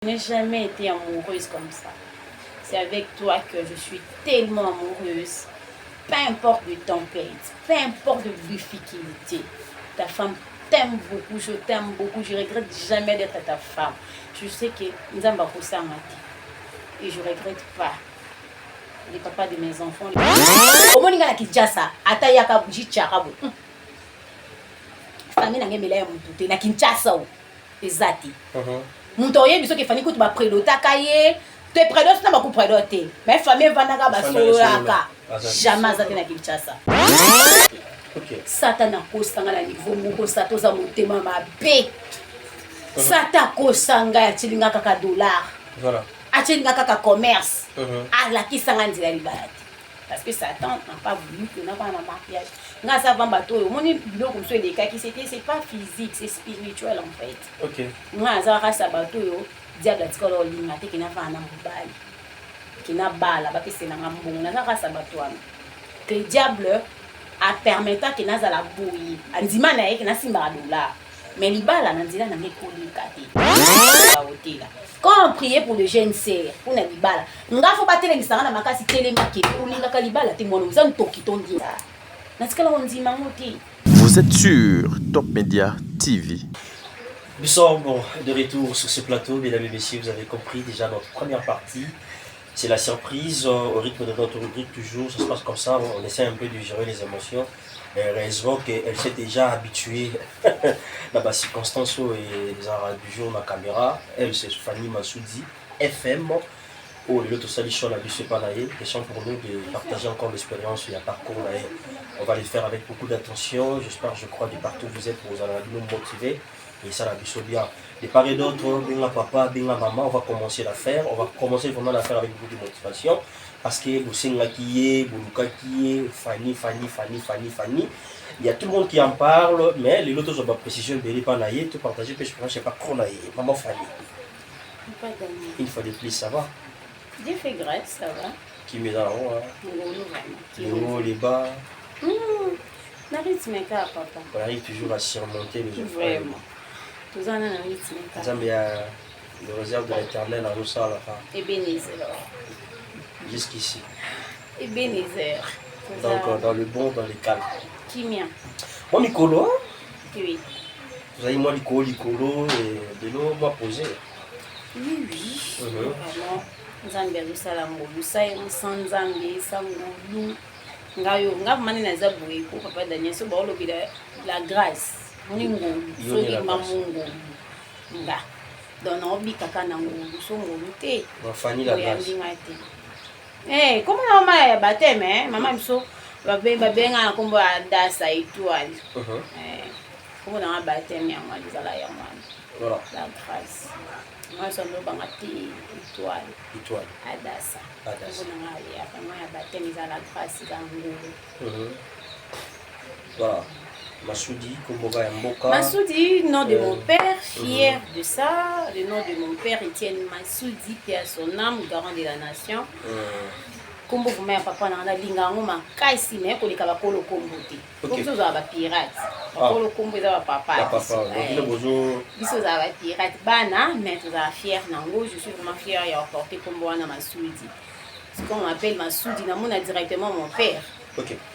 N'ai jamais été amoureuse comme ça. C'est avec toi que je suis tellement amoureuse. Peu importe de tempête, peu importe de difficulté. Ta femme t'aime beaucoup, je t'aime beaucoup. Je regrette jamais d'être ta femme. Je sais que Nzambe akosanga te. Et je regrette pas. Le papa de mes enfants. Omoni nga na Kinshasa, ata yaka jichaka bo. Famille na ngai emela ya mutu te na Kinshasa o. Eza te. Moto oyebi soki efani kutu bapredotaka ye te, predot na bakupredot te, mais famille evandaka, basololaka, jamais aza te na Kinshasa. Satan akosanga na niveau moko. Satan oza motema mabe. Satan akosanga, atielinga kaka dollar, atielinga kaka commerce, alakisanga nzela ya libala te, parce que Satan n'a pas voulu que nakwana na mariage. Nga aza va bato oyo omoni biloko mosusu elekaki, c'était, c'est pas physique, c'est spirituel en fait. Nga aza kasa bato oyo diable atikala olinga te ke navanda na mobali, ke nabala, bapeselanga mbongo. Naza kasa bato wana que diable apermettre ke nazala boye. Andima na ye ke nasimbaka dollar, mais libala na nzela nanga ekoleka te. Otela, quand on priait pour le jeune sœur mpona libala, nga fo batelemisanga na makasi: "Telema, kende, olingaka libala te, mwana oza ntoki." Tondi natikala kondima yango te. Vous êtes sur Top Media TV. Nous sommes, bon, de retour sur ce plateau, mesdames et messieurs, vous avez compris déjà notre première partie. C'est la surprise au rythme de notre rubrique toujours, ça se passe comme ça, on essaie un peu de gérer les émotions. Et heureusement qu'elle s'est déjà habituée dans la circonstance et les arts du jour, ma caméra. Elle, c'est Fanny Massoudi, FM. Oh, l'autre solution, la biso pas. Question pour nous de partager encore l'expérience et un parcours. On va les faire avec beaucoup d'attention. J'espère, je crois, de partout où vous êtes, vous allez nous motiver. Et ça, la biso bien. De part et d'autre, benga papa, benga maman, on va commencer l'affaire. On va commencer vraiment l'affaire avec beaucoup de motivation. Parce que bosengaki ye, bolukaki ye, Fanny, Fanny, Fanny, Fanny, Fanny. Il y a tout le monde qui en parle, mais les autres ont pas précision, pas naïe, tout partager, puis je ne sais pas trop naïe. Maman Fanny. Pas Daniel. Une fois de plus, ça va? Dieu fait grâce, ça va. Qui met dans la roue, hein? Ngolu vraiment. Les hauts, les bas. Na rythme kaka, papa. On arrive toujours à surmonter les épreuves. Vraiment. Toza na rythme kaka. Nzambe ya le réserve de l'Éternel à nous ça la fin. Ebenezer. Jusqu'ici. Ebenezer. Donc dans le bon, dans le calme. Kimia. Moi mikolo, Oui. vous avez moi likolo likolo et de l'eau moi posé. Oui. Vraiment. Nzambe azosala ngolu sa Nzambe sa ngolu. Ngai oyo nga vraiment nde naza boye po papa Daniel so baolobela la grâce moni ngolu soki mamo ngolu nga, donc naobikaka na ngolu so ngolu te. Fanny la grâce. Oyambi ngai te. Kombo na mama ya baptême, mama biso babenga na nkombo ya Dasa Étoile. Kombo nanga baptême yango wana, ezala yango wana. La grâce nga so alobanga te Étoile. Étoile. Adasa. Adasa. Kombo nanga ya vraiment ya baptême eza la grâce, eza ngolu. Voilà. Masudi, Komboga ya Mboka. Masudi, nom de mon père, fier de ça. Le nom de mon père, Étienne Masudi, paix à son âme, garant de la nation. Kombo vraiment ya papa na nga, nalinga yango makasi, me koleka bakolo kombo te. Biso ozala bapirate, bakolo kombo eza bapapa. Bapapa, donc bino bozo Biso ozala bapirate bana, mais tozala fier nango. Je suis vraiment fier ya porter kombo wana Masudi. Quand on m'appelle Masudi, namona directement mon père.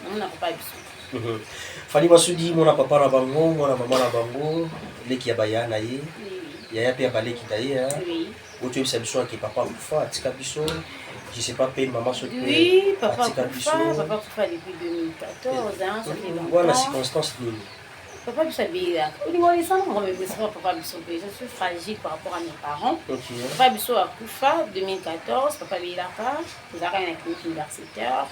Namona papa biso. Fanny Masudi, mwana papa na bango, mwana mama na bango, leki ya baya na ye, yaya mpe ya baleki na ye, hein. Oui. Otoyebisa biso ake papa akufa, atika biso, je sais pas mpe mama soki mpe Oui, papa atika akufa, biso. Papa akufa depuis 2014, hein, ça fait longtemps. Wana circonstance nini? Papa biso abelaka. Olingo esala ngo bebesaka papa biso mpe. Je suis fragile par rapport à mes parents. Papa biso akufa 2014, papa abelaka, tozalaka na clinique universitaire.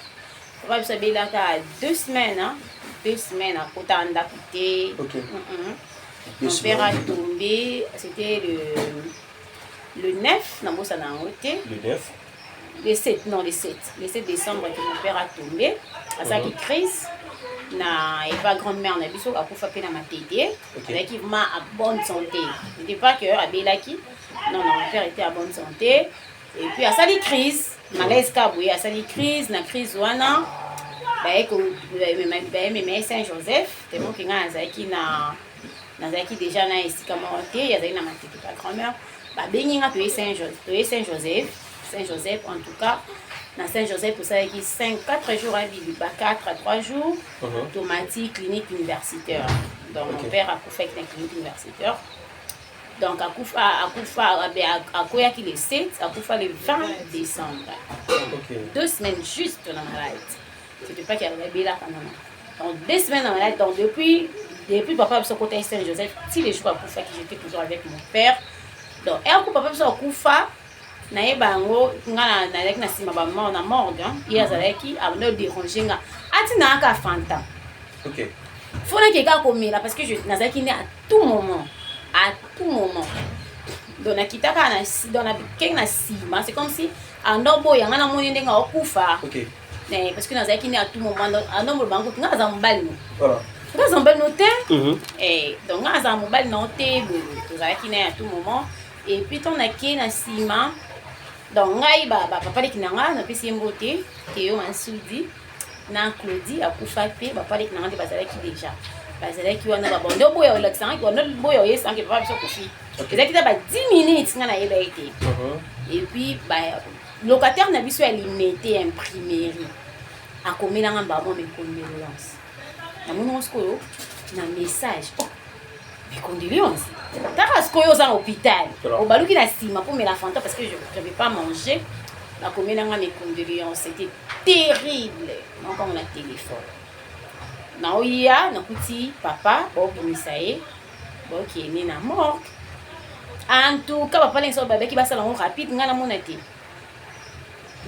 Papa biso abelaka 2 semaines, hein, 2 semaines akota ndako te. Deux Mon père a semaines. tombé, c'était le 9, nabosana yango te. Le 9. Le 7, non, le 7, le 7 décembre que mon père a tombé, asalaki crise na epa grand-mère na biso akufa mpe na Matete. Azalaki vraiment à bonne santé, c'était pas que abelaki, non, non, mon père était à bonne santé et puis asali crise, malaise ka boye, asali crise. Na crise wana bayemema ye Saint Joseph, tellement ke ngai nazalaki na nazalaki déjà na esika moko te, azalaki na Matete pa grand-mère. Babengi nga, toye Saint, toye Saint Joseph. Saint Joseph, en tout cas na Saint Joseph tosalaki 5 4 jours, abibi ba 4 à 3 jours. Tomati clinique universitaire. Donc mon père akufaki na clinique universitaire. Donc akufa akweyaki le 7, akufa le 20 décembre. 2 semaines juste na malade. C'était pas qu'il abelaka, non. Donc 2 semaines na malade. Donc depuis papa biso akota Saint Joseph ti le jour akufaki, j'étais toujours avec mon père. Donc ere papa biso akufa, nayeba yango, nga nazalaki na nsima bamort na morgue. Ye azalaki abanda odéranger nga, atina kaka Fanta. Faut nake kaka komela parce que nazalaki ne à tout moment, à tout moment. Donc nakita kaka na, donc nakenge na nsima, c'est comme si ando boya nga namoni ndenge aokufa. Parce que nazalaki ne à tout moment. Ando moloba ngo nga aza mobali no. Nga aza mobali no te. Donc nga aza mobali na te boye, tozalaki ne à tout moment. Et puis ntango nakei na nsima, donc ngai bapapa leki na nga, napesi ye mbote, Teo Mansudi na Claudie akufa mpe, bapapa leki na nga nde bazalaki déjà, bazalaki wana. Babonde boya olakisangaki, bande boya oyesangi papa biso akufi. Ezalaki ta ba 10 minutes, nga nayeba ye te. Et puis locataire na biso ya Limete ya imprimerie akomelanga mbamo mes condoléances. Namoni sikoyo na message, oh, mes condoléances. Taka sikoyo oza na hôpital, obaluki na nsima mpo mela Fanta parce que je n'avais pas mangé. Bakomelanga mes condoléances, c'était terrible. Naokango na téléphone, naoya, nakuti papa baobimisa ye, baokende na morgue. En tout cas papa lengisa babaki basala yango rapide. Ngai namona te,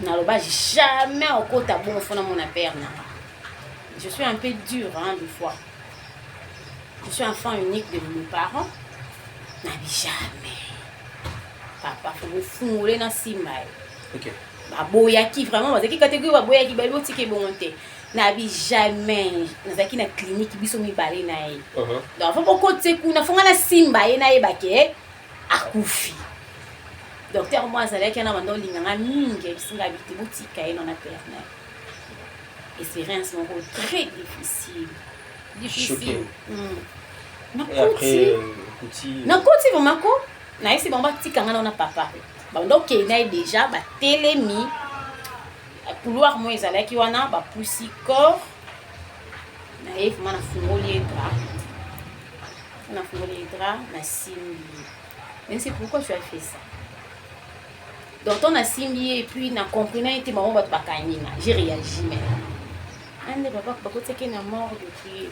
naloba jamais okota bongo, faut namona père nanga. Je suis un peu dur, hein, des fois je suis enfant unique de mes parents. Nabi jamais, papa faut bofungole na nsima ye. Baboyaki vraiment, bazalaki catégorie, baboyaki, bayebi otika ebongo te. Nabi jamais, nazalaki na clinique biso mibale na ye. Donc faut bokotise kuna, faut nga nasimba ye, nayeba ke akufi. Docteur mo azalaki wana, banda olinganga mingi, ayebisinga bi te, botika ye nona père na ye. Expérience moko très difficile, difficile. Nakoti, nakoti vraiment ko nayebisi bango batika nga nona papa. Banda okei na ye déjà, batelemi couloir mo ezalaki wana, bapusi corps na ye vraiment. Nafungoli ye drap, nafungoli ye drap, nasimbi ye. Mais c'est pourquoi tu as fait ça? Donc to nasimbi ye et puis na comprenant ete bango bato bakangi nga, j'ai réagi. Mais ande papa bakotiaki na mort depuis,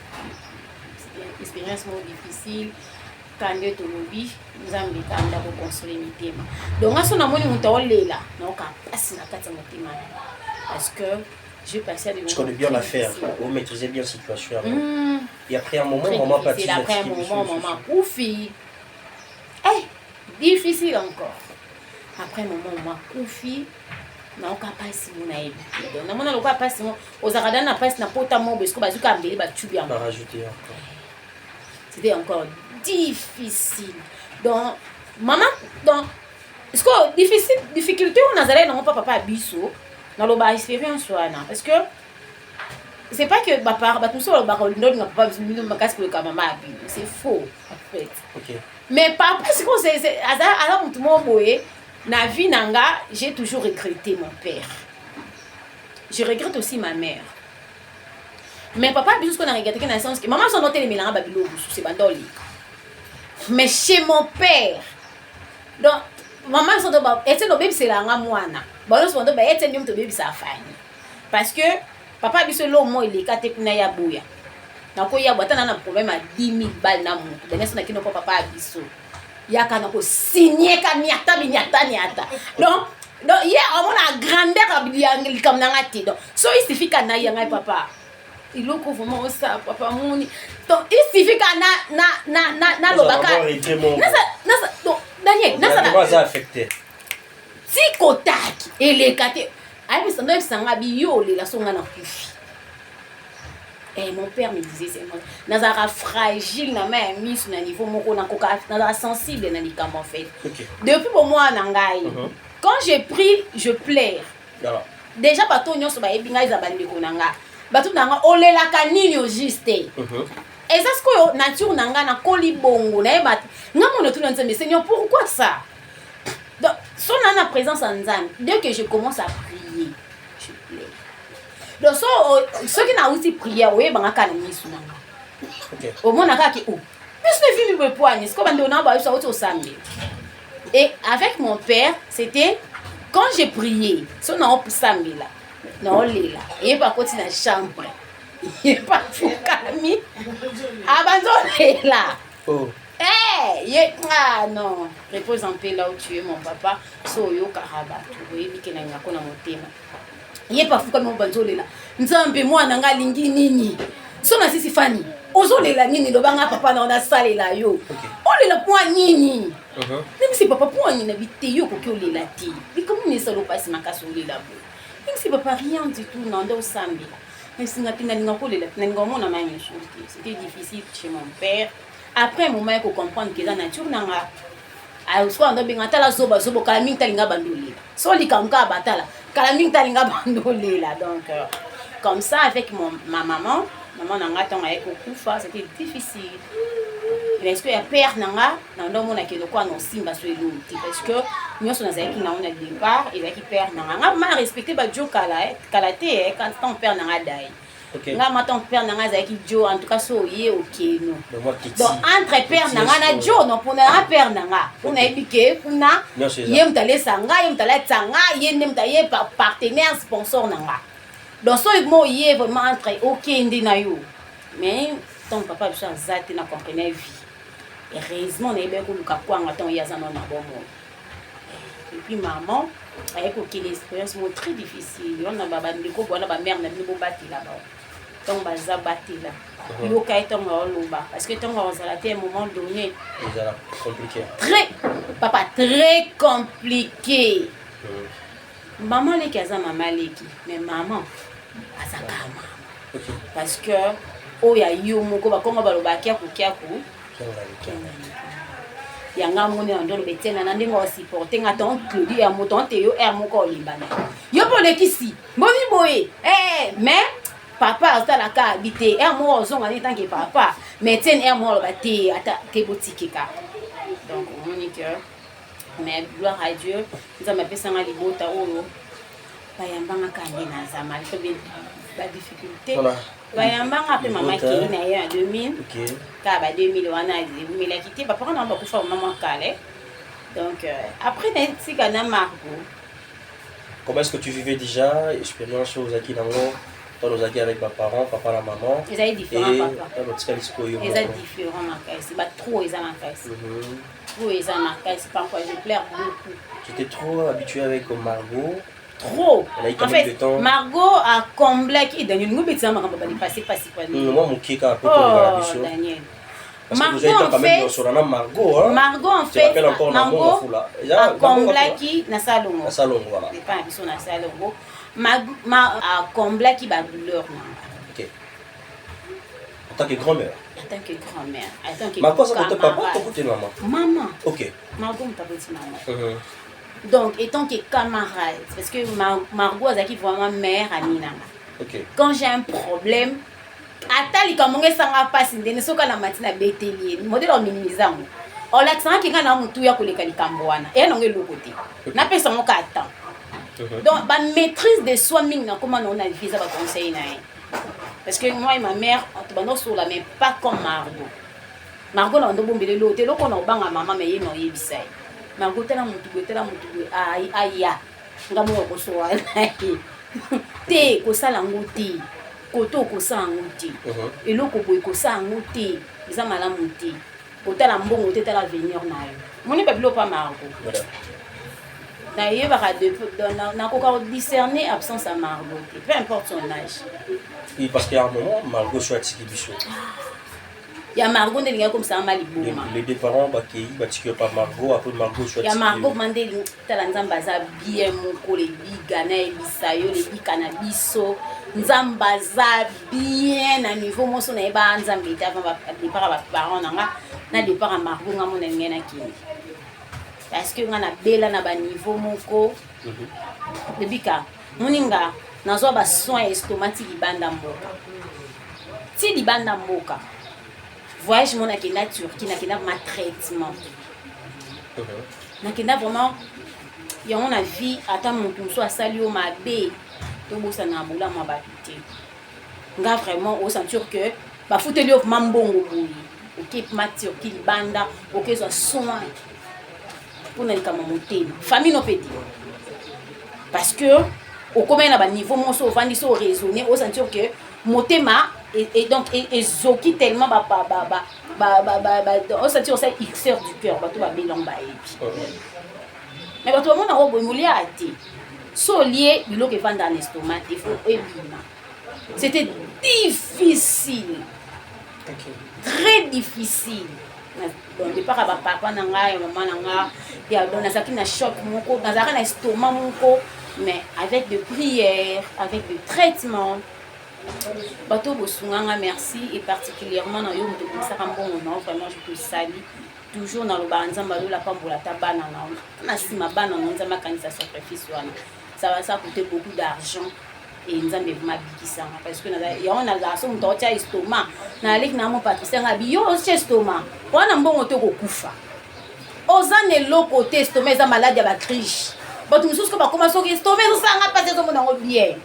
expérience moko difficile. Kande tolobi Nzambe kanda koconsoler mitema. Donc nga so namoni moto aolela, naoka mpasi na kati ya motema na, parce que j'ai passé à des Tu connais bien l'affaire, vous maîtrisez bien la situation. Et après un moment, maman partie. Après un moment, maman kufi. Eh, difficile encore. Après un moment, maman kufi. Naoka mpasi mo, nayebi te. Donc namona lokola mpasi mo ozalaka da na mpasi na pota mo boye, siko bazwika mbeli batubi yango. C'était encore difficile. Donc mama, donc siko difficile, difficulté oyo nazalaki nango mpa papa ya biso, naloba expérience wana, parce que c'est pas que bapara bato mosusu balobaka olinga olinga papa bino makasi koleka mama ya bino, c'est faux en fait. Mais papa sikoyo aza motu moko boye na vie na nga. J'ai toujours regretté mon père, je regrette aussi ma mère, mais papa biso sikoyo na regrettaki na sens que mama so andotelemelanga babiloko mosusu ebanda oleka. Mais chez mon père, donc mama biso Etienne obebiselanga mwana, bango bando ba Etienne nde moto obebisa afani, parce que papa biso eloko mo eleka te kuna ya boya. Nakoya bo ata na problème ya 10 000 bale na motu daniel nakino mpo papa ya biso yaka na kosinyeka niata biniata niata. Donc ye amona grandeur ya likambo na nga te. Donc so il suffit ka na ya ngai papa eloko vraiment osala papa moni. Donc il suffit ka na nalobaka donc Daniel nasala affecté. Ti kotaki eleka te, ayebisa ndo ayebisanga bi yo olela so nga na kufi. Eh, mon père me disait, c'est moi nazalaka fragile na ma ya miso na niveau moko nakoka, nazalaka sensible na likambo en fait. Depuis bomwana na ngai, quand je prie, je pleure. Déjà bato nyonso bayebi ngai, eza bandeko na nga, bato na nga, olelaka nini au juste? Eza sikoyo nature na ngai, nakoli bongo, nayeba te. Nga mona tuna Nzambe, Seigneur, pourquoi ça? So na na présence ya Nzambe, dès que je commence à prier, je pleure. Donc so soki nauti prière, oyebanga kaka na misu na nga. Omona kaka ke o misu na evimi boye poani sikoyo bandeko na bayoso auti osambela. Et avec mon père, c'était quand j'ai prié, so naosambela, naolela, eyeba akoti na chambre, yeba afukami, abandi olela. Oh. Eh, ye, ah non, repose en paix là où tu es, mon papa. So oyokaka bato, oyebi ke nalingako na motema. Ye mpe afukami, mo olela: Nzambe, mwana nga alingi nini? So na sisi fani, ozolela nini? Loba nga papa na nasalela yo. Olela mpo nini? Nayebisi papa: mpo nini? Nabi te, yo okoki olela te, likambo nini esala opasi makasi olela boye? Nayebisi papa: rien du tout, na nde osambela. Nayebisinga te, nalinga kolela te, nalinga omona même chose te. C'était difficile chez mon père. Après moment ya kocomprendre ke eza nature na nga, sikoyo ando benga: tala zoba zoba, kala mingi talinga bando olela, so likambo kaka batala kala mingi talinga bando olela. Donc comme ça avec ma maman, maman na nga, ntango ayaki kokufa, c'était difficile. Mais est-ce que ya père na nga, na ndo omonaki lokola na osimba so elongi te, parce que nyonso nazalaki nango na départ ezalaki père na nga. Nga ma respecté badio kala kala te. Quand tant père na nga dai, nga ma tant père na nga azalaki dio. En tout cas so oye okeno. Donc entre père na nga na dio no, mpona nga père na nga, mpona yebi ke kuna ye moto alesa nga, ye moto alatisa nga, ye nde moto aye partenaire, sponsor na nga. Donc so mo ye vraiment entre okende na yo. Mais ntango papa biso aza te, na comprene vie. Heureusement nayebaki koluka kwanga ntango ye aza nano na bomoi. Et puis maman aye kokende, expérience moko très difficile wana. Bandeko bwana, bamare na bino, bobatela bao ntango baza, batela, yoka ye ntango aoloba, parce que ntango akozala te, un moment donné ezala compliqué. Très, papa, très compliqué. Mama leki aza mama leki, mais maman aza kaka mama, parce que oyo ya yo moko, bakongo balobaki kiaku kiaku yanga moni na ndolo betiena na ndenge osupporte nga. Ton Claudie ya moto onte yo aire moko olimbana yo mpo olekisi mboni boye, mais papa asalaka abi te. Aire moko ozonga ne tanke papa, mais tiene aire moko aloba te, ata te, botikeka. Donc omoni que, mais gloire à Dieu, Nzambe apesanga libota oyo bayambanga kaka nde naza malgré badifficulté. Bayambanga mpe. Mama kei na ye na 2000, kaka ba 2000 wana ewumelaki te. Bapapa na bakufa mama kale. Donc après natika na Margot. Comment est-ce que tu vivais déjà expérience ozalaki nango ntango ozalaki avec baparents, papa na maman? Ezali différent, papa. Ntango otikali sikoyo? Eza différent makasi, batro eza makasi, trop eza makasi. Parfois je pleure beaucoup. Tu étais trop habitué avec Margot. Trop. Elle a eu quand En même fait, le temps. Margot a comblaki. Daniel ngobetisa makambo balipasi pasi. Mwa moke kaka po tolobala Oh, biso. Daniel. Parce que Margot, vous avez en quand même fait, sur la Margot, hein. Margot, en Tu fait, rappelles encore na Margot Mont-Ngafula. acomblaki na Salongo. Na Salongo, voilà. Epai na biso na Salongo, acomblaki badouleur na nga. Ok. En tant que grand-mère. En tant que grand-mère, en tant que Margot, ça côté papa, camarade. ou côté maman? Maman. Margot moto aboti mama. Donc étant que camarade, parce que Margot azalaki vraiment mère ami na nga. Quand j'ai un problème, ata likambo ngo esanga mpasi ndene, soki ala mati na beteli ye modele, ominimize yango, olakisanga ke ngai na motu ya koleka likambo wana eya nango eloko te, napesa yango kaka temps. Donc bamaîtrise de soi mingi nakoma nango na vie eza baconseil na ye, parce que moi et ma mère tobanda osola, mais pas comme Margot. Margot na bando bombela eloko te, eloko na obanga mama, me ye na oyebisa ye: Margot, tala motu boye, tala motu boye, aya nga moko kosola na ye te, kosala yango te, kote okosala yango te, eloko boye kosala yango te, eza malamu te, kotala mbongo te, tala avenir na yo. Moni babiloko pa Margot. Nayebaka nakoka kodiscerner absence ya Margot te, peu importe son âge. Oui, parce qu'à un moment, Margot soit atiki biso. Ya Margot nde elingaki komisanga liboma. Les deux parents bakei, batiki yo pa Margot, après Margot soit Ya Margot ma nde tala, Nzambe aza bien moko, lebiga nayebisa yo, lebika na biso, Nzambe aza bien na niveau moso. Nayeba Nzambe ete avant départ ya baparent na nga na départ ya Margot, nga mona ngai nakende, parce que nga nabela na baniveau moko. Lebika moninga, nazwa basoin ya estomac ti libanda mboka, ti libanda mboka. Voyage mo nakenda Turquie, nakenda ma traitement, nakenda vraiment. Yango na vie, ata moto mosusu asali yo mabe, tobosana na bolamu ya bato te. Nga vraiment osentir que bafuteli yo vraiment mbongo boye, oke ma Turquie libanda, okezwa soin mpona likambo ya motema, famille no mpe te, parce que okomaki na baniveau moso, ovandi so oraisonne, osentir que motema et donc ezoki tellement osentir osali ulcère du cœur. Bato babelango bayebi, mais bato bamonaka boye molia te. So olie biloko evanda na estomac te, faut ebima. C'était difficile, très difficile. Donc départ ya bapapa na ngai, ya mama na nga ya, donc nazalaki na choc moko, nazalaka na estomac moko, mais avec de prières, avec de traitement, bato bosunganga, merci, et particulièrement na yo moto obimisaka mbongo na vraiment, je te salue toujours. Nalobaka Nzambe alola pambola ata bana na na nsima, bana na Nzambe akanisa sacrifice wana. Ça va, ça coûter beaucoup d'argent et Nzambe vraiment abikisanga, parce que yango nazala so moto aotia estomac, naleki na mo Patricia nga bi yo otia estomac wana, mbongo te, kokufa, oza na eloko te. Estomac eza malade ya bariches. Bato mosusu ko bakoma soki estomac ezosanga mpasi, ezomona yango bien.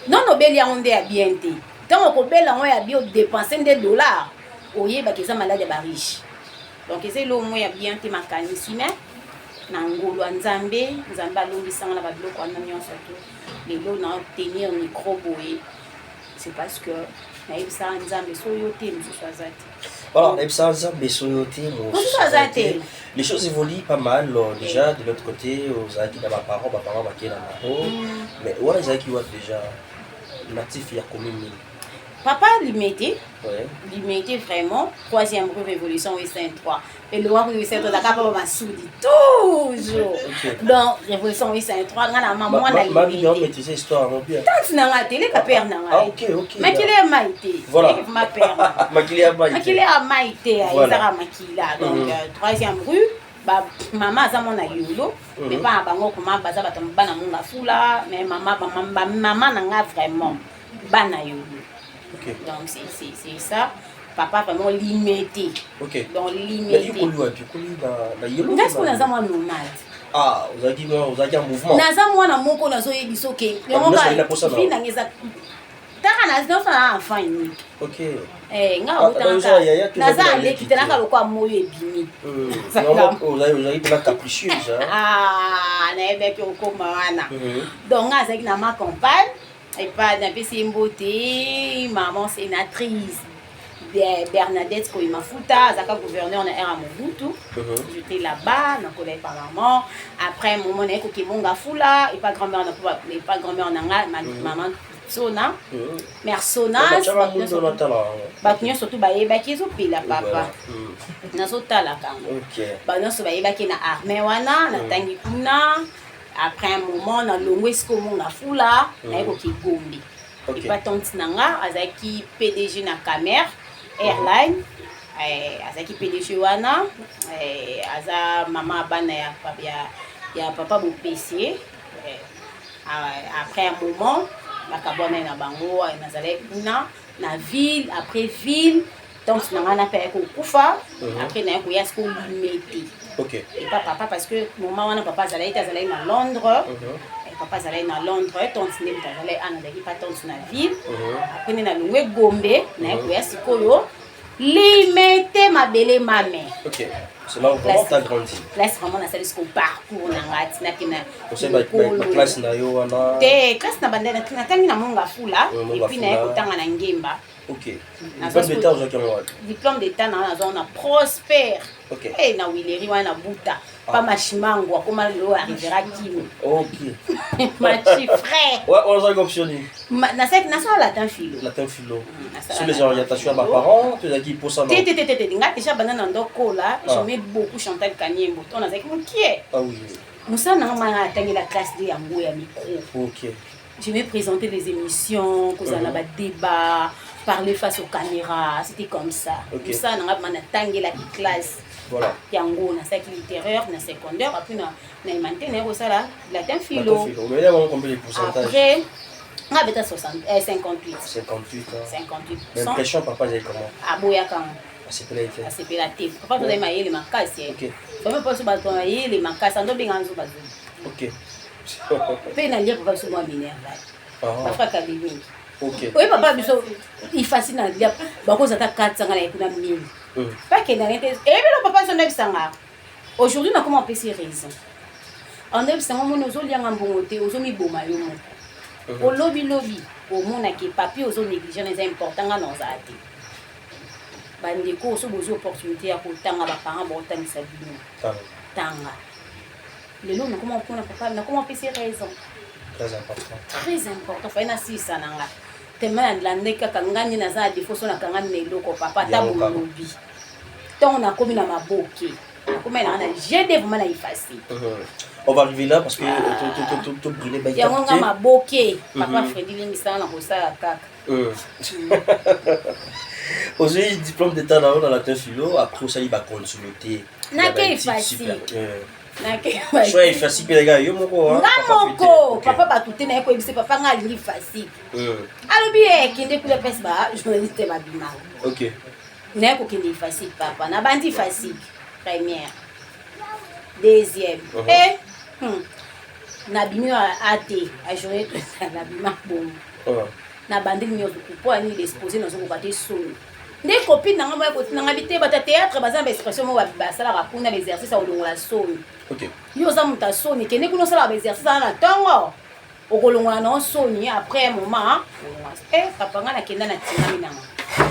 Non, obeli yango nde ya bien te. Ntango okobela yango ya bien, odépense nde dollar, oyebaki eza malade ya bariches. Donc eza eloko moko ya bien te makanisi, mais na ngolu ya Nzambe, Nzambe alongisanga na babiloko wana nyonso. To lelo na tenir micro boye, c'est parce que nayebisaka Nzambe so oyo te, mosusu aza te. Voilà, nayebisaka Nzambe so oyo te, mosusu aza te. Les choses évoluent pas mal déjà. De l'autre côté, ozalaki na baparents, baparents bakei na bango, mais wana ezalaki wapi déjà? Natif ya commune nini? Papa Limete. Limete vraiment, troisième rue, Révolution 853. Et le rue 853 ezalaka papa Masudi toujours. Donc Révolution 853, nga na mama mwana. Limete maîtriser histoire yango bien. Tante na nga te, eleka père na ngai. Makila ya mai te. Ma père. Makila ya mai. Makila ya mai te, ezaka makila. Donc troisième rue, ba mama aza mwana Yolo, mais mpa na bango koma baza bato bana Monga Fula, mais mama mama na nga vraiment bana Yolo. Donc c'est ça, papa vraiment Limete. Donc Limete. Nga sikoyo naza mwana nomade. Ah, ozalaki en mouvement. Naza mwana moko, nazoyebi soki vi nanga eza taka nazosala enfant unique. Nga otanaka naza aleki te, naka lokwa moyo ebimi. Ozalaki mpena capricieuse. Nayebaki okoma wana. Donc nga azalaki na ma campagne epa napesi ye mbote, maman sénatrice Bernadette Koyimafuta, azalaka gouverneur na ère ya Mobutu. J'étais là-bas, nakola epa maman. Après moment naye koke Monga Fula epa grand-mère, na epa grand-mère na nga, maman Sona, mère Sona. Bato nyonso tu bayebaki ezopela papa, nazotalaka yango. Bato nyonso bayebaki na armée wana, natangi kuna. Après un moment, nalongwe esika Omonga Fula, naye koke Gombe epa tante na nga, azalaki PDG na Camer Airline. Azalaki PDG wana, aza mama bana ya papa Bopesi. Après un moment bakabwana na bango, nazalaki kuna na ville. Après ville, tante na ngai na mpe ayaki kokufa. Après naye koya siko Limete epa papa, parce que moment wana papa azalaki te, azalaki na Londres. Papa azalaki na Londres, tante nde moto azalaki ana, azalaki pa tante na ville. Après nde nalongwe Gombe, naye koya sikoyo Limete, mabele mame. Ok. C'est là où vraiment t'as grandi. Classe vraiment nasali siko parcours na nga tinaki na classe na yo wana. Te, classe na banda natangi na Monga Fula et puis naye kotanga na Ngemba. Diplôme d'état ozwaki yango wapi? Diplôme d'état na nazwa na Prosper. Na Wileri wana, na Buta pa Mashimango, akoma lelo arrivera Kino. Machi frère. Ouais, ozalaki option nini? Nasalaki, nasala latin philo. Latin philo. Sur les orientations ya baparents, tozalaki posa? Te te te te, nga déjà banda na ndokola, j'aimais beaucoup Chantal Kaniembo to nazalaki mokie. Ah oui. Mosala nanga mana atangela classe de yango ya micro. Je vais présenter des émissions, kozala ba débat, parler face aux caméras, c'était comme ça. Mosala nanga mana natangelaki classe. Yango nasalaki littéraire na secondaire, après na humanité naye kosala latin philo. Après nga beta 60, 58. 58. 58. Mais impression papa ezali comment? Aboyaka ngo. Asepela te? Asepela te. Papa tozali mayele makasi. Vraiment, mposo bato mayele makasi, ando benga nzo bazoba. Mpe nalia papa biso mwa minerval, bafraka mingi. Oye papa biso ifasi nalia, bakoza ata 400, nga na ye kuna 1000. Bakenda ne te, eyebelo papa biso ndebisanga. Aujourd'hui nakoma opesi raison, andebisanga: omoni, ozolianga mbongo te, ozomiboma yo moko. Olobilobi omonake papier ozo néglige na eza important. Nga na ozala te, bandeko, so bozwi opportunité ya kotanga, baparent baotangisa bino, tanga. Lelo nakoma mpona papa, nakoma opesi raison. Très important. Très important. Fai nasilisa na nga tema nalande kaka nga nde naza na défaut, so nakangami na eloko papa, ata bolobi. Ntongo nakomi na maboke, nakomi nanga na GD vraiment na ifasi. On va arriver là parce que tout brûlé. Yango nga maboke, papa Fredi, limbisanga na kosala kaka. Ozwi diplôme d'état na yo na latin philo, après osali bacontinuité. Nake ifasi. Choix ifasi mpe kaka yo moko? Nga moko, papa bato te. Naye koyebisa papa nga alingi ifasi, alobi ekende kuna mpesi ba journaliste babimaka. Naye kokende ifasi, papa, nabandi ifasi première, deuxième, e nabimi ate ajournée, nabima bongo, nabandeli nyonso mpo ani l'exposé, nazokoka te, soni nde. Copine nanga moya kotinanga bi te, bato ya théâtre baza na baexpression moko basalaka kuna, baexercice ya kolongola soni. Yo oza moto ya soni, kende kuna osalaka baexercice wana na ntongo, okolongola na soni après un moment. Eh papa, nga nakenda, natingami nanga.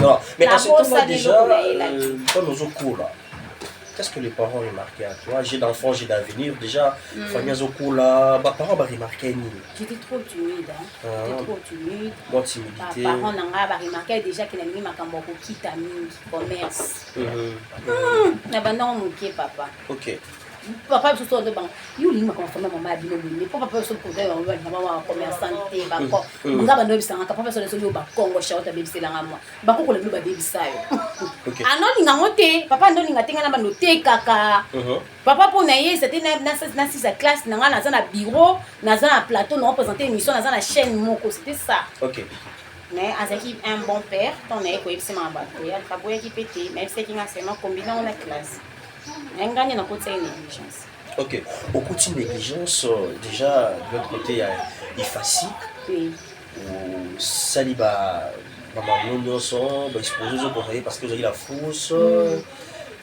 Non, mais à ce temps-là déjà, quand nous là, qu'est-ce que les parents remarquaient à toi? J'ai d'enfants, j'ai d'avenir déjà. Famille azokola, ba parents ba remarquaient nini? J'étais trop timide, hein. Ah. J'étais trop timide. Moi, timidité. Ba parents na nga ba remarquaient déjà que nalingi makambo ya kokita mingi commerce. Na bandango moke, papa. Papa biso so banga yo olingi makambo famille mama ya bino boye, mpo papa biso koza bango balinga mama commerçant te, bako nga bando oyebisanga papa biso soki yo bakongo charlotte abebiselanga mwa bakokola bino, babebisa yo. Anolinga yango te, papa andolinga te, nga na bando tekaka. Papa mpo na ye eza te nasisa classe na nga, naza na bureau, naza na plateau, na représente émission, naza na chaîne moko, c'était ça. Mais azalaki un bon père. Ntango naye koyebisema bato théâtre, aboyaki mpe te, nayebisaki nga seulement combine yango na classe, mais nga nde nakotisaki négligence. Ok, okuti négligence déjà de l'autre côté ya ifasic. Oui. Osali ba bamamno nyonso, baexposé, ozokonsaye parce que ozalaki la frousse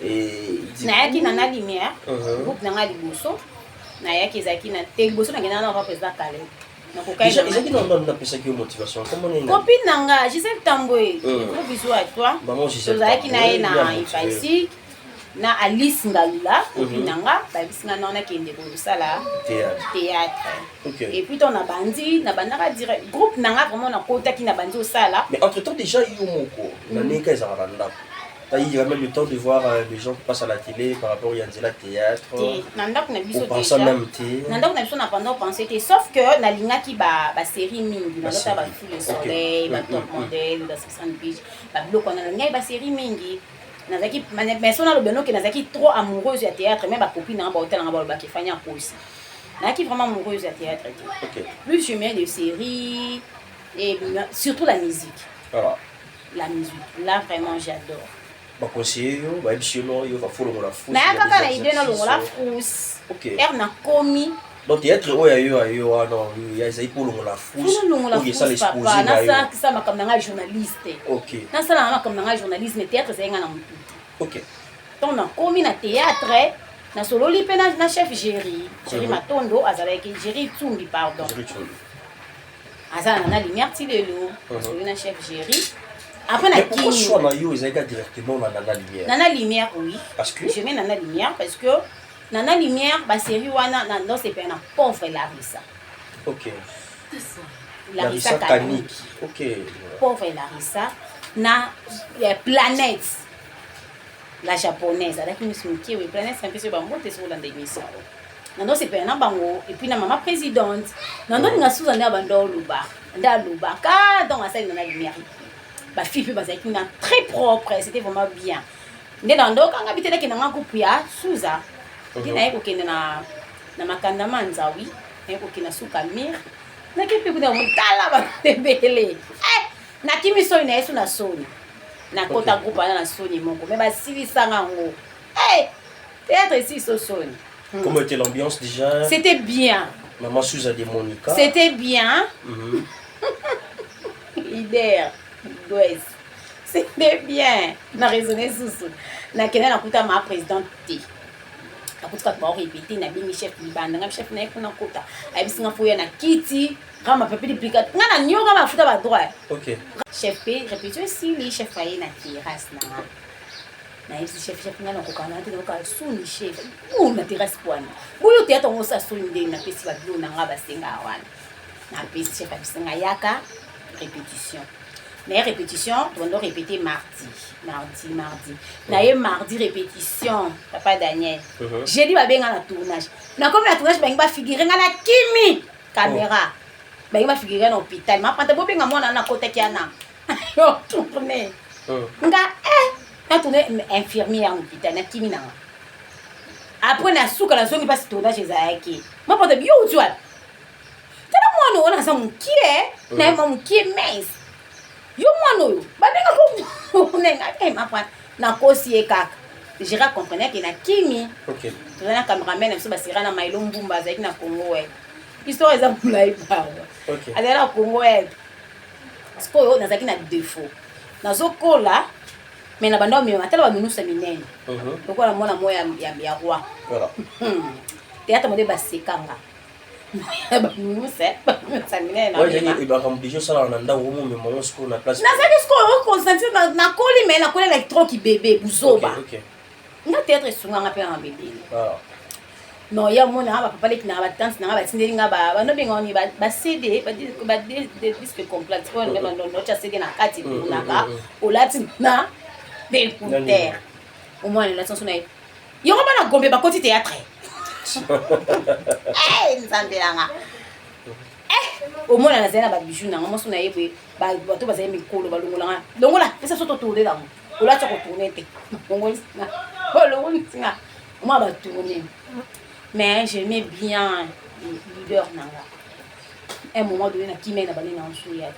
et nayaki na lumière. Groupe na nga liboso nayaki ezalaki na te, liboso nakendaka na papa président Caleb. Déjà ezalaki na ndando napesaki yo motivation, comment nini? Copine na nga Gisèle Tambwe, gros bisous à toi. Maman Gisèle. Tozalaki na ye na ifasic na Alice Ngalula, copine na nga, bayebisi nga nao nakende kosala théâtre. Théâtre. Et puis to na bandi, na bandaka direct groupe na nga, vraiment nakotaki na bandi osala. Mais entre temps déjà yo moko na ndenge ezalaka na ndako, t'as eu quand même le temps de voir les gens qui passent à la télé par rapport à Nzela théâtre? Te, na ndako na biso déjà même te. Na ndako na biso na pendant penser te, sauf que nalingaki ba basérie mingi, nalota ba Sous le soleil, ba Top Model, ba 60 Beach, babiloko wana, nalingaki basérie mingi. Nazalaki, mais so nalobi noke, nazalaki trop amoureuse ya théâtre, mais bacopine nanga baotalanga, balobaki efani akosi, nazalaki vraiment amoureuse ya théâtre te. Plus je mets de séries et surtout la musique. Voilà. La musique là, vraiment j'adore. Baconseiller yo, bayebisi yo no yo bafolongola frousse? Naya kaka na idée nalongola frousse. Ere nakomi. Donc théâtre oyo ya yo wana ezali mpo olongola frousse? Longola frousse, papa, nasalakisa makambo na ngai journaliste. Nasalaka makambo na ngai journalisme, théâtre ezali ngai na motu te. Ntango nakomi na théâtre, nasololi mpe na chef Géri, Géri Matondo, azalaki Géri Tsumbi, pardon, aza na lumière ti lelo. Nasololi na chef Géri, après na Kini. Choix na yo ezalaki directement na Nana Lumière? Nana Lumière, oui. Parce que? Je mets Nana Lumière parce que Nana Lumière, basérie wana ndosepela na pauvre Larissa. Larissa Kaniki. Pauvre Larissa na Planète la Japonaise, azalaki miso moke. We Planète mpesi oyo bango te, soki olanda émission oyo, nandosepela na bango. Et puis na mama présidente, nandolinga suza nde abanda oloba, nde alobaka. Donc asali Nana Lumière, bafille mpe bazalaki na très propre, c'était vraiment bien. Nde na ndokanga bi te, nakende nga groupe ya Suza nde naye kokende na makanda ma nzawi, naye kokende na suka mire, nake mpe kuna motala bato ebele. Nakimi soni na ye so na soni, nakota groupe wana na soni moko, me basilisanga yango. Théâtre esili so soni. Comment était l'ambiance déjà? C'était bien. Maman Souza de Monica. C'était bien. Leader Gwes. C'était bien. Na raisonné susu. Nakende nakuta ma présidente te. Nakuti kaka baorépété, nabengi chef libanda, nga chef naye kuna kota, ayebisi nga foya na kiti rama pepe liplika nga na nioka mafuta badroit. Chef mpe répétition esili, chef aye na terrasse na nga, nayebisi chef, chef, nga nakoka na te, nakoka soni chef u na terrasse wana boyo théâtre yango osa soni ndenge napesi babilo na nga basenga wana, napesi chef, ayebisi nga yaka répétition. Naye répétition, tondo répété mardi, mardi, mardi, naye mardi répétition, papa Daniel. Jeudi babenga na tournage, nakomi na tournage, bangi bafigure nga na kimi caméra, bangi bafigure na hôpital mapanta, bobenga mwana nakotaki ana yo tourne nga na tourne infirmière na hôpital, nakimi nanga. Après na suka nazongi mpasi tournage ezalaki mapanta, yo uti wapi? Tala mwana wana aza mokie na ye mwa mokie mince, yo mwana oyo babengako nenga mapanta, nakosi ye kaka, Gérard comprenait ke nakimi. Toza na cameraman na biso basira na Mailo Mbumba, azalaki na Congo Web, histoire eza molai pardon. Azalaki na Congo Web. Sikoyo nazalaki na défaut, nazokola mais na banda omema tala baminusa minene lokola mwana mo ya roi. Théâtre mode basekanga baminusa minene. Makambo déjà osalaka na ndako, omomema ngo sikoyo na place. Nazalaki sikoyo concentre, nakoli mais nakoli électroki bébé buzoba. Nga théâtre esunganga mpe na bebele. Non, ya mona bapapa leki nanga, batante nanga batindeli nga, banobenga wani baCD, badisque complet oyo notya CD na kati, etunaka olati na écouteur, omwana elati nso na ye yango. Bana Gombe bakoti théâtre, Nzambe nanga, omona nazali na babiju nanga moso na ye boye, bato bazali mikolo balongolanga, longola pesa so totourne nango, olati kotourne te, olongolisinga omona batourne. Mais j'aimais bien leader nanga. Un moment donné nakimai na bande na nsuya te,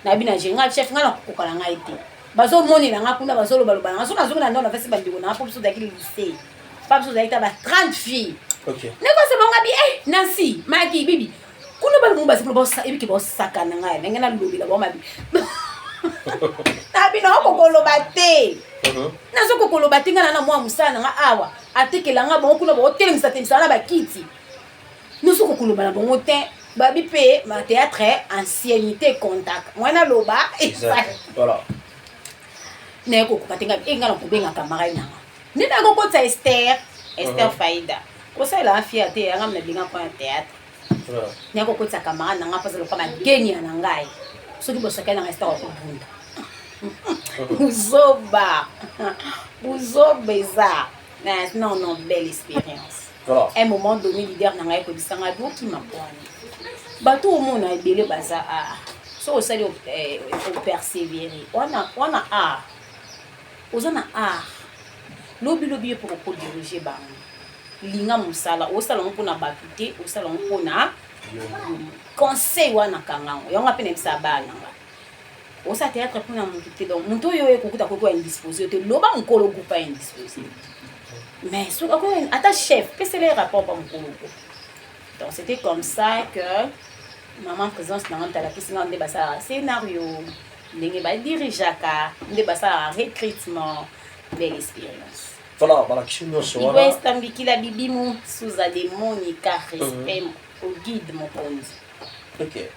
nayebi na nga chef nga nakokoka na ngai te, bazomonela nga kuna, bazolobaloba nanga. So nazongi na ndako, napesi bandeko nanga, mpo biso ozalaki lycée pa biso ozalaki ta ba 30 filles. Nekosa bango abi Nancy Maki Bibi kuna balongo basi kuna ebiki baosaka na ngai ndenge nalobela bango mabi, nabi nakokoloba te, nazokokoloba te. Ngai na mwa mosala na nga awa, atekela nga bango kuna, baotelemisa telemisa na bakiti, nazokokoloba na bango te. Babi mpe ma théâtre ancienneté contact mwana aloba naye kokoka te. Ngai ngai nakobenga camarade nanga nde nakokotisa Ester, Ester Faida, kosalela fier te yanga nabenga mpo ya théâtre. Naye kokotisa camarade nanga mpoza lokwa magenia na ngai, soki bosakeli nanga Ester akobunda buzoba, buzoba eza non non, belle expérience. Un moment donné, leader na ngai koyebisanga bokima pwani, bato omona ebele baza art, so osali opersévérer wana wana art, oza na art, lobilobi ye mpo kokodiriger bango. Linga mosala osala yango mpona bato te, osala yango mpona conseil wana kangango yango mpe nayebisa bana nanga, osala théâtre mpona motu te. Donc motu oyo ekokuta koki indisposé te, loba mokolo groupe indisposé, mais soki ata chef pesela ye rapport pa mokolo groupe. Donc c'était comme ça que maman présence nanga moto nga nde basalaka scénario, ndenge badirigeaka, nde basalaka recrutement. Belle expérience. Voilà, balakisi nyonso wana. Estambikila Bibimu Suza de Monica, respect au guide mokonzi. Ok,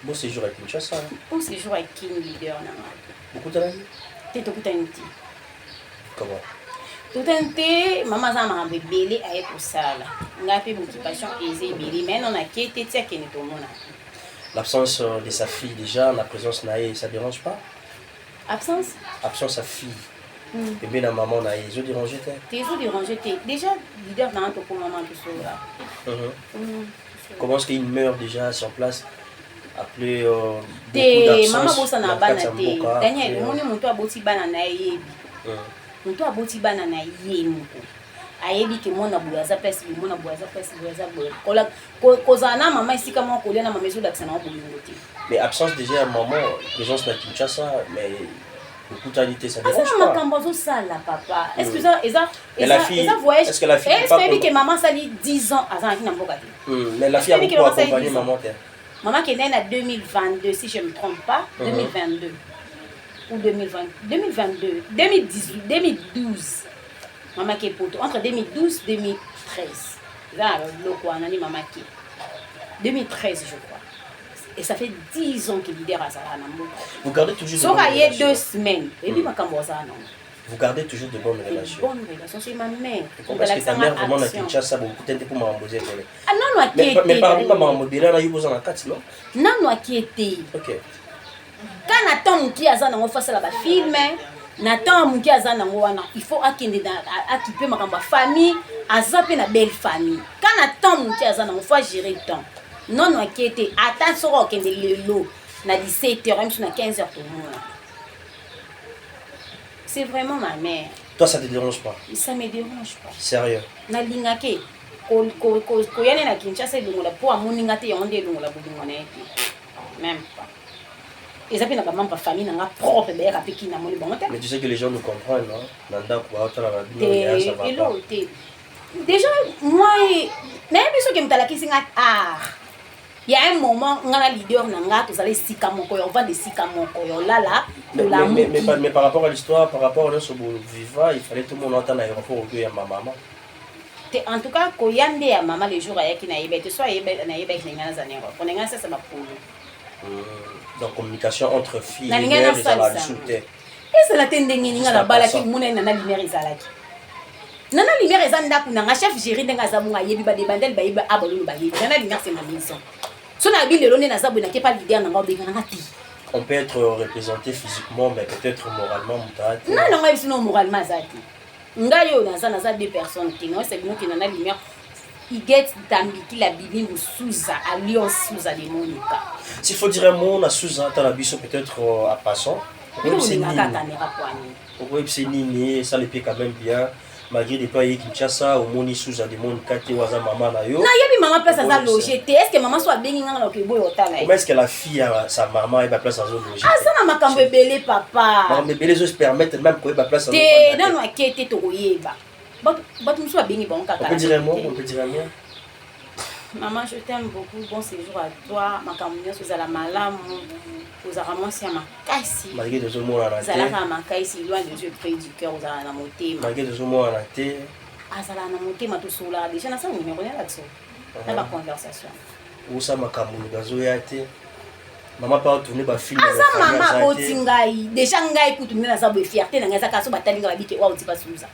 bon séjour à Kinshasa. Bon séjour à King, leader nanga. Bokutanaki? Te, tokutani te. Comment? Tokutani te, mama aza na makambo ebele aye kosala, ngai mpe occupation eza ebele, mais non, nake te ti akende tomona. L'absence de sa fille déjà, la présence na ye, ça dérange pas? Absence? Absence sa fille pembeni na maman na ye, ezodérange te? Te, ezodérange te. Déjà leader nanga tokomama tosola. Comment est-ce qu'il meurt déjà sur place après te mama bosana bana te, Daniel. Omoni moto aboti bana na ye, yebi moto aboti bana na ye moko ayebi ke mwana boye aza place boye, mwana boye aza place boye, aza boye. Kozala na mama esika moko, kolia na mama, ezolakisa nango bolingo te. Mais absence déjà ya maman, présence na Kinshasa, mais Okutani te, ça Aza dérange na pas. makambo azosala, papa. Est ce que eza Mais la fille- eza voyage? est-ce que la fille Est ce pas que oyebi comme- ke mama asali 10 ans azalaki na mboka te? Mais la fille a Est-ce que beaucoup maman, ça accompagné existe? maman te. Mama akendaki na 2022, si je me trompe pas, 2022 ou 2020, 2022, 2018, 2012. Mama ke poto entre 2012, 2013, eza na biloko wana nde mama ke 2013, je crois, et ça fait 10 ans que leader azalaka na mboka. Vous gardez toujours de Soki bonnes aye relations. 2 semaines, oyebi makambo azala nango. Vous gardez toujours de bonnes relations. Bonne relation, c'est ma mère. Pourquoi? Parce que ta mère vraiment na Kinshasa, bokutani te mpo makambo eza ebele. Ah, nano akie Mais parmi te. bamakambo ebele na yo, boza na kati, non? Nano akie te. Ka na temps moke aza nango, faut asala bafilm. Na temps moke aza nango wana, il faut akende na akipe makambo ya famille. Aza mpe na belle famille. Ka na temps moke aza nango, faut agérer temps. Nono akie te. Ata soki okende lelo na 17 heures, miso na 15 heures, tomona. C'est vraiment ma mère. Toi, ça te dérange pas? Ça me dérange pas. Sérieux? Nalingaki koyane na Kinshasa elongola mpo amoninga te. Yango nde elongola bolingo na ye te, même pas. Eza mpe na bamembre ya famille na nga propre bayaka mpe kini, namoni bango te. Mais tu sais que les gens nous comprennent, non? Na ndako baotala na bino ya ça va Te, pas. eloko te. Déjà moi, nayebi soki moto alakisi nga art ya un moment, nga na leader na nga tozala esika moko ya ovanda, esika moko ya olala. Mais, Tolamuki. mais par rapport à l'histoire, par rapport à notre viva, il fallait tout le monde entendre l'aéroport au ya ma maman. Te, en tout cas koya nde ya mama, le jour ayaki, nayebaki te. So nayebaki na ngai naza na aéroport, na ngai nasasa bapolo. Donc communication entre filles et Nalingai mère, ezala nasalisa. lisusu te. Ezala te. Ndenge ninga nabalaki, mona Nana Lumière ezalaki. Nana Lumière eza ndako na nga. Chef Géri, ndenge aza bongo, ayebi badebandele, bayebi abalolo, bayebi Nana Lumière, c'est ma maison. So nayebi lelo nde naza boye, nakepa leader na nga, obenga nanga te. On peut être représenté physiquement, mais peut-être moralement, moto te. Nani yango yebi? Sino moralement aza te. Ngai oyo naza deux personnes te. Naoyesa bino ke Nana Lumière, Iget Tambikila Bimi Suza, Alliance Suza de Monica. S'il faut dire un mot, na Suza, t'as la biso peut-être à passant. Bino Okoyebisa bolingaka nini? Caméra poani. Okoyebisa nini? Esala mpe quand même bien, malgré depuis aye Kinshasa, omoni Suza de Monica te, waza mama na yo. Nayebi mama place aza Okoyebisa. loge te. Est ce que mama so abengi nganga na okeboyo otala ye? Comment est-ce que la fille a sa maman eyeba place azologe? Aza na makambo ebele, papa. Makambo ebele ezo se permettre même koyeba place Te. azofanda te. Nano ake te, tokoyeba. Bato mosusu babengi bango kaka. On peut dire un mot? On peut dire un mot? Maman, je t'aime beaucoup. Bon séjour à toi. Makambo nyonso ezala malamu. Ozalaka mwasi ya makasi. Malgré tozomonana te. Ozalaka makasi, loin de Dieu, près du cœur. Ozalaka na motema. Malgré tozomonana te. Azalaka na motema. Tosolaka déjà, nasala numéro nayala biso na baconversation. Osa makambo azoya te, mama mpe atourne bafilm. Aza mama, aboti ngai déjà. Ngai kutu nde naza boye, fierté na ngai eza kaka so batali ngai, babike wa oti basuza.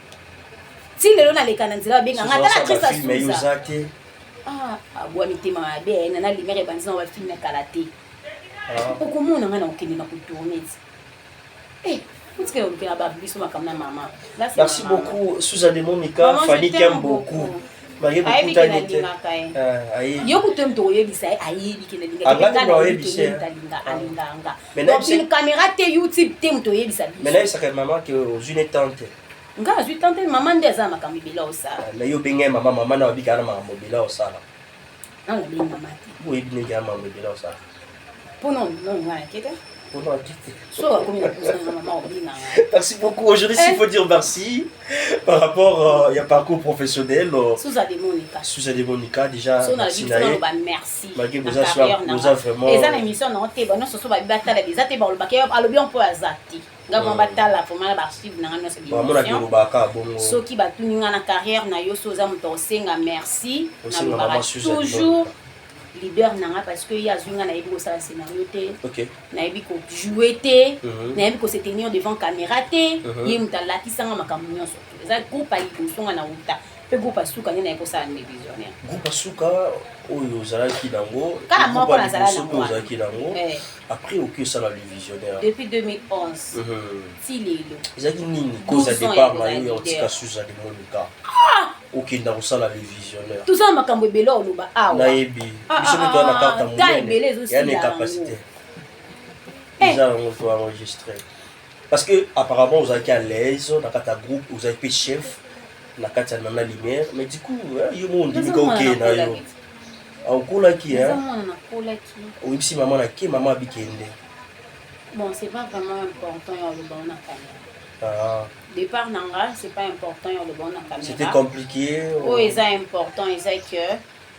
Ti lelo naleka na nzela, babenga ngai tala actrice Bafilm Asuza. oza te. Ah, abwa mitema mabe. Nana Lumière ebandi na bafilm kala te. Okomona ngai na kokende na kotourne ti otikala olukela babiso makambo na mama. Là, c'est Merci ma maman. beaucoup, Suza de Monica. Maman, je Fanny t'aime t'aime beaucoup malgré Ayebi ke bokutani te. nalingaka ye. Ah, ayebi. Yo kutu moto oyebisa ye, ayebi ke Ah, ngai moto oyebisa ye. nalinga alinganga. Mais Donc nayebisa- caméra te, YouTube te, moto oyebisa Mais biso. nayebisaka mama ke ozwi ne tante. Ngai azwi tante. Mama nde aza na makambo ebele osala. Mais yo obengai mama, mama na babikaka na makambo ebele osala. Nano nabengi mama te. Oyebi ndenge ya makambo ebele osala. Mpo no ngai nake te. Mpona ake te. So akomi na posa na mama, obenganga. Merci beaucoup. Aujourd'hui, s'il Eh. faut dire merci par rapport à un parcours professionnel, Suza de Monica. Suza de Monica, déjà, So na merci biso na ye. naloba merci Malgré na boza carrière na boza nga. vraiment- Eza na émission nango te. Banyonso so babi batala eza te, balobaki alobi mpo aza te. Nga vraiment batala vraiment na baarchive na nga nyonso. Bamona Émission. bilobaka bongo. Soki batuni nga na carrière na yo, so oza moto osenga merci, Osenga nalobaka mama Suza de toujours Monica. Leader na nga, parce que ye azwi nga. Nayebi kosala scénario te, nayebi kojouer te, nayebi kose tenir devant caméra te. Ye moto alakisanga makambo nyonso. Eza groupe ya liboso nga na wuta, mpe groupe asuka nde naye kosala nde visionnaire. Groupe asuka oyo ozalaki nango? Kaka moko groupe ya nazala liboso nango mpe wana. Ozalaki nango. Eh. Après oki osala le visionnaire. Depuis 2011 ti lelo. Ezalaki nini cause ya 12 ans départ ya na kozala yo ya leader. otika Suza de Monica, okenda kosala le visionnaire? Toza na makambo ebele oloba awa. Nayebi. Ah, Biso mpe ah, toza na ah, carte temps monene ebele ezosila ya na incapacité. yango. Eh. Eza yango to enregistré parce que apparemment ozalaki à l'aise na kati ya groupe, ozalaki mpe chef na kati ya Nana Lumière, mais du coup yo mo ondimika okee na yo okolaki. Naza mwana, nakolaki. Oyebisi mama na ke mama abikende. Bon, c'est pas vraiment important ya oloba na caméra. Ah. Départ na nga, c'est pas important ya oloba na caméra. C'était compliqué? Oyo eza important eza que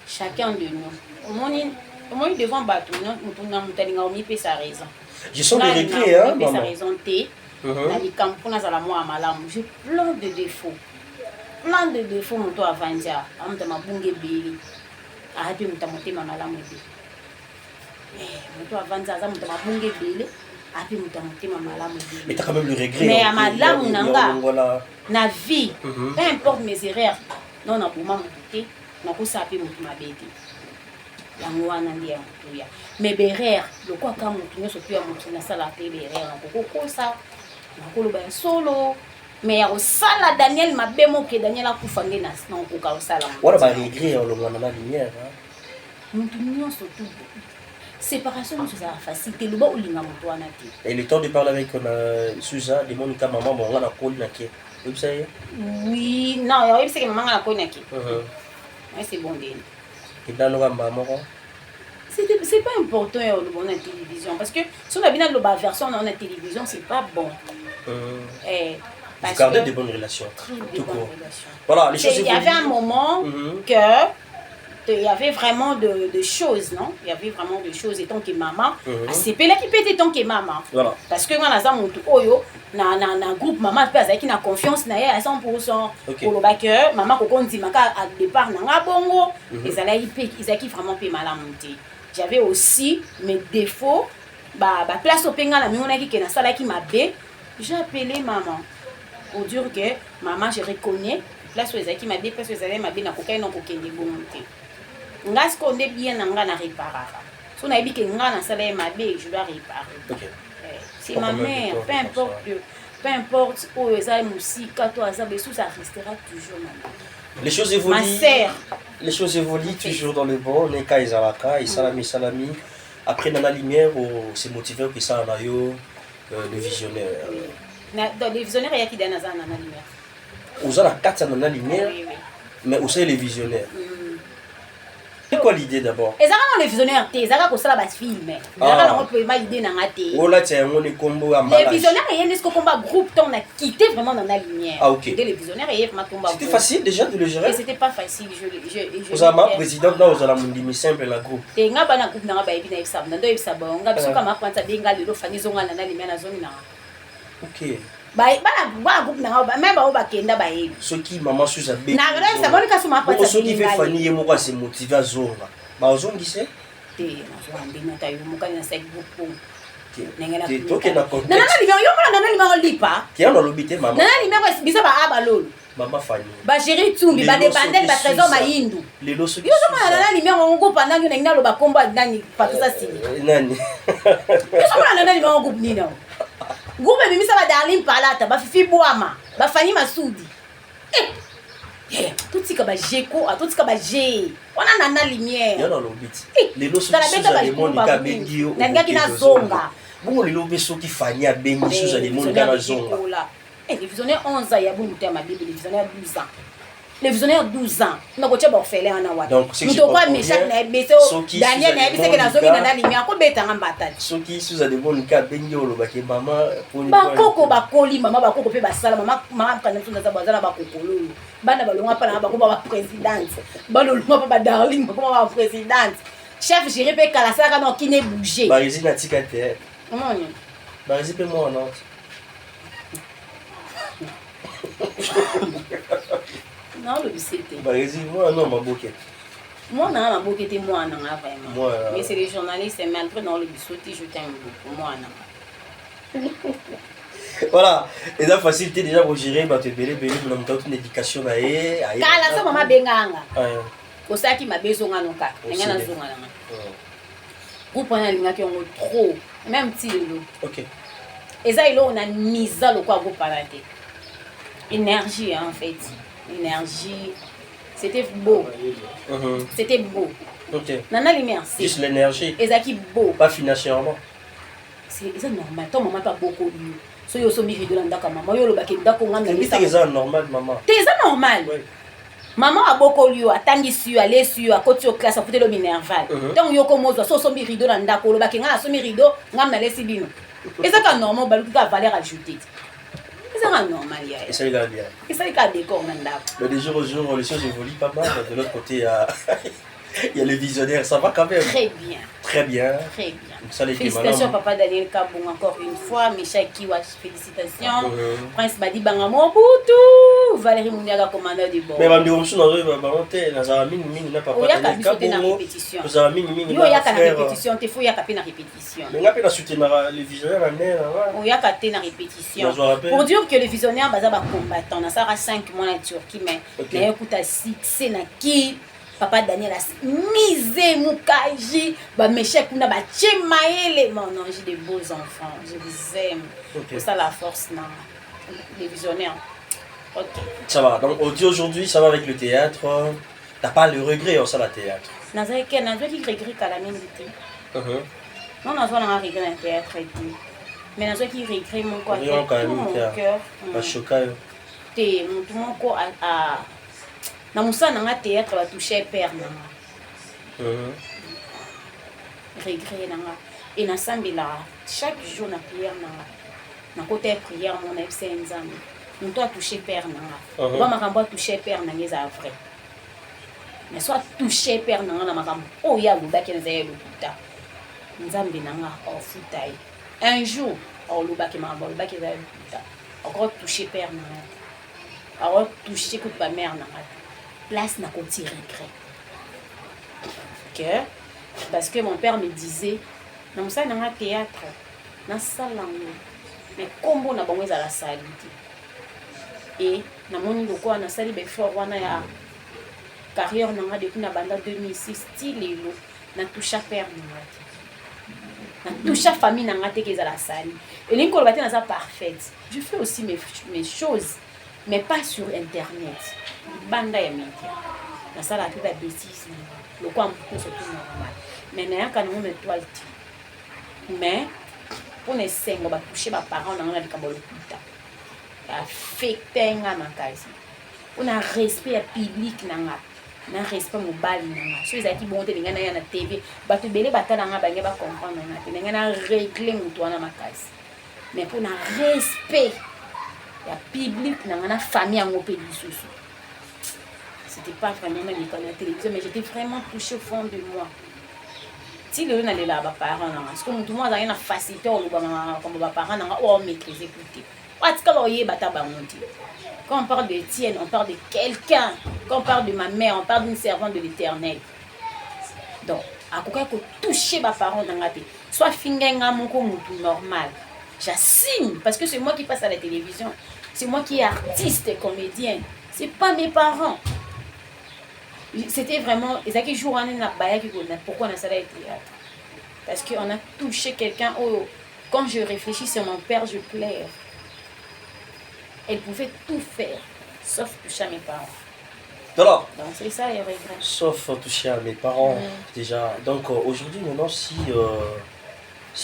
chacun de nous, omoni devant bato, motu na moto alingaka omipesa raison. Je sens des regrets, hein, mipesa maman. Raison te na likambo mpo nazala mwa malamu. J'ai plein de défauts, plein de défauts. Moto avandi awa amoto mabunga ebele, aya mpe moto ya motema malamu ebele. Moto avandi aza moto mabunga ebele, aya mpe moto ya motema malamu ebele. Mais t'as quand même le regret. Mais ya malamu na nga nga na vie, peu importe mes erreurs, non, naboma motu te, nakosala mpe motu mabe te. Yango wana nde ya motuya. Mais baerreur, lokwaka motu nyonso to ya motu, nasala mpe baerreur, nakokokosa, nakoloba ya solo, mais ya kosala Daniel mabe moke, Daniel akufa nde nakoka kosala. Wana baregret ya olongwana na lumière? Motu nyonso tu, séparation nyonso ezala facile te. Loba olinga moto wana te. Et le temps de parler avec Suza de Monica, maman, bon, nga nakoli nake, oyebisa ye? Oui, non, oyebisaki mama nga nakoli nake. Ouais, c'est bon ndeni. Edanoka mbaa moko. C'est pas important ya oloba na télévision, parce que so na bino aloba version na télévision, c'est pas bon. Parce vous gardez de bonnes relations? Très de tout bonnes court. Relations. Voilà, les choses Il y avait un évoluent. moment que il y avait vraiment de choses, non, il y avait vraiment de choses étant que maman asepelaki mpe te tant que maman. Parce que nga naza motu oyo na groupe, mama mpe azalaki na confiance na ye à 100. Koloba ke mama kokondimaka a départ na nga bongo, ezalaki mpe, ezalaki vraiment mpe malamu te. J'avais aussi mes défauts, baplace oyo mpe nga na mimonaki ke nasalaki mabe. J'ai appelé maman pour dire que maman, je reconnais place oyo ezalaki mabe, place oyo ezalaki mabe, nakokaki na kokende bongo te. Nga sikoyo nde bien na nga na réparaka. So nayebi ke nga nasala ye mabe, je dois réparer. Eh, c'est Pas ma quand même mère, de tort peu de faire importe, peu importe oyo eza mosika to aza besu, ça restera toujours ma mère. Les choses évoluent. Ma sœur. Les choses évoluent toujours dans le bon. Neka ezalaka esalami, esalami. Après Nana Lumière, se motiver okesala na yo le visionnaire. Dans le visionnaire eyaki da naza Nana Lumière. Oza na kati ya Nana Lumière? Oui. Mais osali le visionnaire. C'est quoi l'idée d'abord? Ezalaka na le visionnaire te, ezalaka kosala bafilm, ezalaka nango mpe idée nanga te. Olatia yango ni kombo ya Le emballage. visionnaire eye nde siko komba groupe ntango na quitté vraiment Nana Lumière. Ah, ok. Nde le visionnaire eye vraiment komba C'était groupe. facile déjà de le Et gérer? c'était pas facile, je Ozala ma présidente na ozala mondimi simple na groupe? Te, nga bana groupe nanga bayebi, nayebisa nando, oyebisa bango nga biso Ah. kama kwanza abenga lelo Fani, zonga Nana Lumière, nazongi nanga. Bana groupe nanga, même bango bakenda, bayebi. Soki mama Suze abengi Na nayebisa bango kasi ma bongo, soki mpe kwanza. Fani ye moko ase motive azonga, bazongise? Te, nazonga ndenge ata yo mokani nasali groupe ndenge. Te, tokenda contexte. Nana Lumière, yo mona Nana Lumière olipa. Keya nalobi te, mama. Nana Lumière biso ba a balolo. Mama Fani. Bagéri Tumbi. Lelo Badebandeli. soki Batrésor. Mayindu. Lelo soki Yo ozomona Nana Lumière ngo groupe nani? Nangi naloba kombo ya nani? Patrisa Sili. Nani? Yo ozomona Nana Lumière groupe nini? Yango groupe ebimisa badarlin palata, bafifi bwama, bafani masudi. Eh, totika bajeko, totika baje wana Nana Lumière. Ya nalobi ti Eh, lelo soki tala, beta Suza ba- Lemonika ba- abengi yo, nalingaki okokende nazonga. ozonga. Bongo lelo mpe soki Fani abengi Suza Lemonika, nazonga? Eh, le visionnaire 11 ans ya bongo te ya mabe. Le visionnaire 12 ans, le visionnaire 12 ans, nakotia baorphelin wana wapi? Donc, si je Moto okwa comprends Meshak bien, na ye bese soki Daniel Suza na ye biseke nazongi Monica- Nana Lumière akobetanga mbata ti. Soki Suza de Monika abengi yo, olobaki mama Bakoko bakoli, mama, bakoko mpe basala mama, mama kanda mosusu naza baza na bakokolo oyo bana balongwa mpa nanga, bakoma baprésidente, balolongwa mpa badarling, bakoma baprésidente, chef géré mpe kala asalaka na okine bouge. Baresi natika te. Omoni. Baresi mpe mwana. Naolobisi te. Baresi mwana no maboke. Mwana nga maboke te, mwana nga vraiment. Mwana. Mais c'est les journalistes, malgré naolobiso te, je t'aime beaucoup, mwana. Voilà, eza facile te déjà kogérer bato ebele ebele mpona moto auti na éducation na ye. Kala so mama abenganga. Ah, Osalaki mabe, ezonga no kaka ndenge Osile. nazonga nanga groupe wana, alingaki yango trop, même ti lelo. Eza eloko na misa lokwa groupe wana te, énergie, hein, en fait énergie, c'était beau. C'était beau. Nana Lumière. Juste l'énergie. Ezalaki beau. Pas financièrement. Eza normal to mama mpe abokoli yo, soki osombi rideau na ndako ya mama oyo, olobaki ndako nga. Miteke eza normal, mama. Te, eza normal. Mama abokoli yo, atangisi yo, alesi yo, akoti yo classe, afuteli yo minerval. Ntango yo komozwa so osombi rideau na ndako, olobaki nga nasombi rideau, ngam nalesi bino. Eza kaka normal, baluki kaka valeur ajoutée te. Eza kaka normal ya. Esali kaka bien. Esali kaka décor na ndako. Mais de jour au jour, les choses évoluent pas mal. De l'autre côté, il y a le visionnaire. Ça va quand même. Très bien. Très bien. Très bien. Donc, ça, les Félicitations, malins. papa Daniel Kabong, encore une fois. Michel Kiwa, félicitations. Prince Badi Banga Mobutu. Valérie Mouniaga, commandeur du bord. Mais bandeko mosusu nazoyeba bango te. Nazala mingimingi na papa Oyaka Daniel biso te na Kabongo. répétition. Tozala mingimingi Yo oyaka na frère. répétition te, faut oyaka mpe na répétition. Mais nga mpe nasoutenaka le visionnaire na nde nanga. Oyaka te na répétition. Nazwaka mpe. Pour dire que le visionnaire baza bacombattant, nasalaka 5 mois na Turquie, mais naye kuta succès na ki papa Daniel mise Mukaji, bameshek kuna batie mayele. Mon non, j'ai de beaux enfants, je vous aime. Osala force na les visionnaires, ok. Ça va. Donc on dit aujourd'hui, ça va avec le théâtre. T'as pas le regret en salle à théâtre? Nazalaki, nazwaki regret kala mingi te. Non, nazwa nanga regret na théâtre te, mais nazwaki regret moko avec Regret kala tout mingi mon te, ah. cœur. Bachoka yo. Te, motu moko na mosala nanga théâtre batouche père nanga. Regret nanga e nasambelaka chaque jour na prière nanga, nakota ya prière mo, nayebisa ye Nzambe, moto atouche père nanga, ba makambo atouche père nanga ezala vrai, mais so atouche père nanga na makambo oyo alobaki na ezali ya lokuta, Nzambe nanga aofuta ye un jour. Alobaki makambo alobaki ezali ya lokuta, encore touche père nanga te, akotouche kutu bamare nanga te. Place nakoti regret que parce que mon père me disait na mosala nanga théâtre, nasala yango, mais nkombo na bango ezala sali te. E namoni lokola nasali baeffort wana ya carrière nanga depuis na banda 2006 ti lelo, natoucha père nanga te, natoucha famille nanga te ke ezala sali. Elingi koloba te naza parfaite. Je fais aussi mes choses, mais pas sur internet, libanda ya média nasalaka mpe babêtise nanga lokola motu nyonso tout normal, mais nayaka nango na étoile te. Mais mpona esengo batouche baparent nanga na likambo ya lokuta, affecte nga makasi. Mpona respect ya public nanga na respect mobali nanga, so ezalaki bongo te, ndenge naya na TV, bato ebele batala nga, bange bacomprendre nga te ndenge na règle moto wana makasi. Mais mpona respect ya public nanga na famille yango mpe lisusu, c'était pas vraiment na mikano ya télévision, mais j'étais vraiment touché au fond de moi. Ti lelo nalelaka baparent nanga, parce que motu moko azalaki na facilité oloba makambo baparent nanga oyo aomaîtrise ku te, oyo atikala oyeba ta bango te. Quand on parle de Étienne, on parle de quelqu'un. Quand on parle de ma mère, on parle d'une servante de l'Éternel. Donc akokaki kotouche baparent nanga te, soit fingai nga moko motu normal. J'assume parce que c'est moi qui passe à la télévision, c'est moi qui est artiste et comédien, c'est pas mes parents. C'était vraiment, ezalaki jour wana na bayaki pourquoi nasala théâtre, parce qu'on a touché quelqu'un oyo, quand je réfléchis sur mon père, je pleure. Elle pouvait tout faire sauf toucher à mes parents. Voilà. Donc c'est ça les regrets. Sauf toucher à mes parents, déjà. Donc aujourd'hui, maintenant, si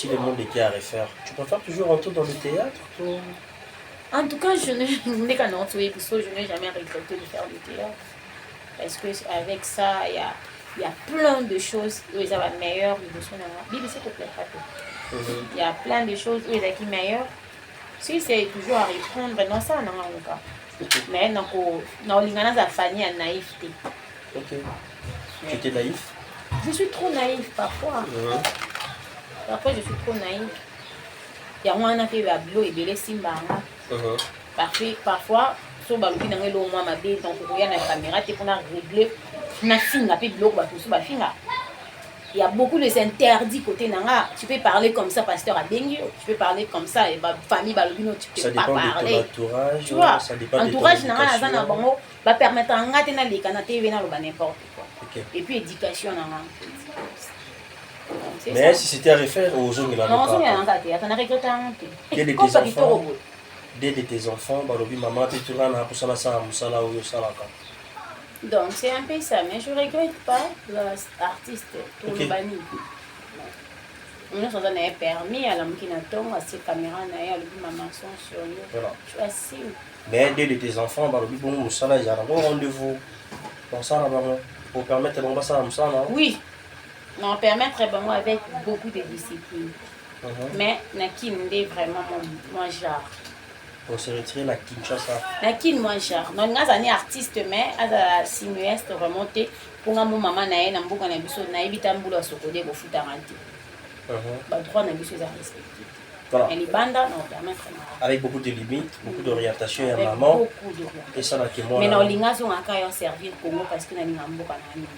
le monde était à refaire, tu préfères toujours rentrer dans le théâtre, toi? En tout cas, je ne je n'ai jamais regretté de faire du théâtre. Parce que avec ça, il y a plein de choses où ils avaient meilleur. Bibi, s'il te plaît. Il y a plein de choses où ils avaient meilleur. Si c'est toujours à reprendre, non, ça, non, en tout cas. Mais non, non, naza Fanny ya naïf te. Ok. Tu étais naïf? Je suis trop naïf parfois. Parfois, je suis trop naïf. Yango wana mpe babilo ebele esimbanga. Parfois so balobi nango eloko mwa mabe, donc okoya na caméra te mpona régler, nafinga mpe biloko bato mosusu bafinga. Il y a beaucoup de interdits côté nanga. Tu peux parler comme ça, pasteur abengi yo. Tu peux parler comme ça et ba famille balobi no, tu peux Ça pas dépend de parler. ton entourage. Tu vois, Ça dépend de ton entourage nanga naza na éducation. bango bapermettre nga te naleka na TV naloba n'importe quoi. Et puis éducation nanga. Donc, c'est Mais ça. si c'était à refaire, aux zones là. Non, ozongela nanga te, ata na regrette yango te. Quel de tes Kopa enfants? kitoko boye. Deux de tes enfants, balobi maman te tuna na posala sala mosala oyo osalaka. Donc c'est un peu ça, mais je regrette pas l'artiste tolobani nyonso aza na ye permis, alamuki na ntongo, atie caméra na ye, alobi mama son sur yo. Tu assumes. Mais deux de tes enfants balobi bongo mosala ezala ngo rendez-vous mosala bango pour permettre bango basala mosala na Oui, non, permettre bango avec beaucoup de discipline. Mais na Kin nde vraiment mon genre. On se retire na Kinshasa. Na Kin moi genre. Non, nga azali artiste, mais azala cinéaste vraiment te. Mpo nga mo mama na ye na mboka na biso, nayebi ta mbula ya Sokode bofutaka te. Badroit na biso eza respecté te. Voilà. Ya libanda na opermettre na Avec beaucoup de limites, beaucoup d'orientation ya Avec maman. beaucoup d'orientation. Esalaki Mais mwana. na olinga azongaka yo servir Congo parce que nalinga mboka na mingi.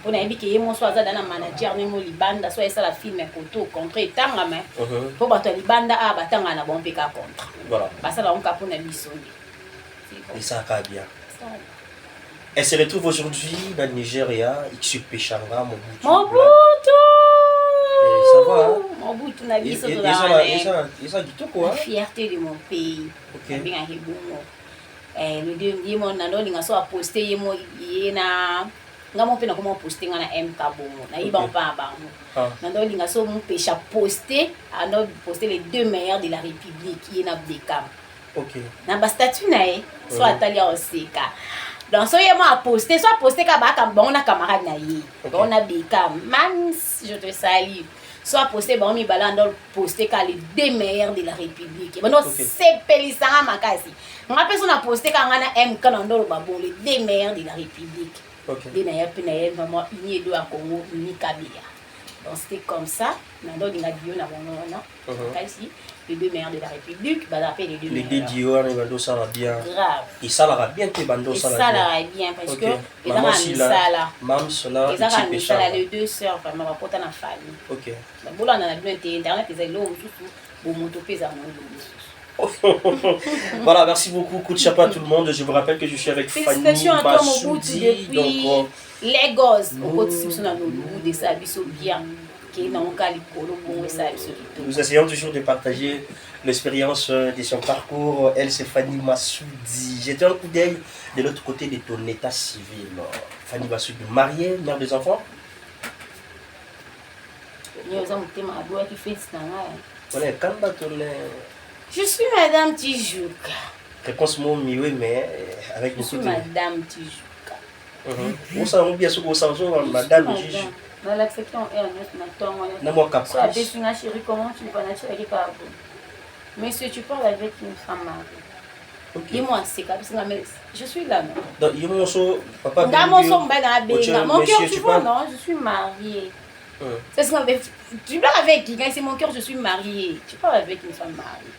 Mpo nayebi ke ye moso aza da na manager ndenge libanda so esala film ya koto contrat etangama, mpo bato ya libanda awa batangaka na bango mpe ka contrat. Basala bango ka mpona biso nde. Esalaka bien. Elle se retrouve aujourd'hui dans le Nigeria, Ixu Peshanga, Mobutu. Mobutu. Eh, ça va, hein? Mobutu na biso tozalaka na ye. Eza kitoko, La hein? fierté de mon pays. Nabengaki bongo. Eh, le deux ye mo nando olinga so aposte ye mo ye na nga mo mpe nakoma poste nga na MK bongo nayiba mpa na bango. Nando olinga so mopesha poste, ando poste les deux meilleurs de la République, ye na Bekam. Na bastatut na ye so atali ya oseka. Donc so ye mo aposte, so aposte ka baaka bango na camarade na ye. Bango na Bekam, mams, je te salue. So aposte bango mibale, ando poste ka les deux meilleurs de la République, bando sepelisanga makasi. Nga mpe so na poste ka nga na MK, na ndo oloba bon, les deux meilleurs de la République. Nde na ye mpe na ye vraiment uni edo ya Congo, uni Kabeya. Donc c'était comme ça na ndo olinga dio na bango wana. Kasi les deux meilleurs de la République baza mpe les deux Les deux meilleurs. duos wana ebandi osala bien. Grave. Esalaka bien te, bandi osala bien. Esalaka bien parce que Maman ezaka Sila, misala. Mams na Ezaka Ixu misala. Peshanga. Les deux sœurs vraiment bakota na famille. Bolanda na bino te, internet eza eloko mosusu, bomoto mpe ezala na eloko mosusu. Voilà, merci beaucoup. Coup de chapeau à tout le monde. Je vous rappelle que je suis avec Fanny Félicitations à toi, Mobutu, Massoudi. depuis Donc, Lagos. Okotisi biso na Nollywood, esala biso bien, kei nango ka likolo bongo, esala biso kitoko. Nous essayons toujours de partager l'expérience de son parcours. Elle, c'est Fanny Massoudi. Jetez un coup d'œil de l'autre côté de ton état civil. Fanny Massoudi, mariée, mère des enfants. Ye oza motema aboyaki feti na ngai. Voilà, quand ton Je suis madame Tijuka. Réponse mot mieux, mais avec Je beaucoup suis de. madame Tijuka. Osala bien soki osala so madame Juju. Nalakisaki en air nyonso na ntongo. Na mwa So caprice. apesi nga: chéri, comment tu vas? Natiaki kaka boye: monsieur, tu parles avec une femme mariée. Ye mo aseka biso nga, mais je suis là, non? Donc ye moso papa. Nga moso mobali na abenga: mon cœur, Monsieur, tu tu vois? parles. Non, je suis mariée. C'est ce qu'on avait. Tu parles avec qui? C'est mon cœur, je suis mariée. Tu parles avec une femme mariée.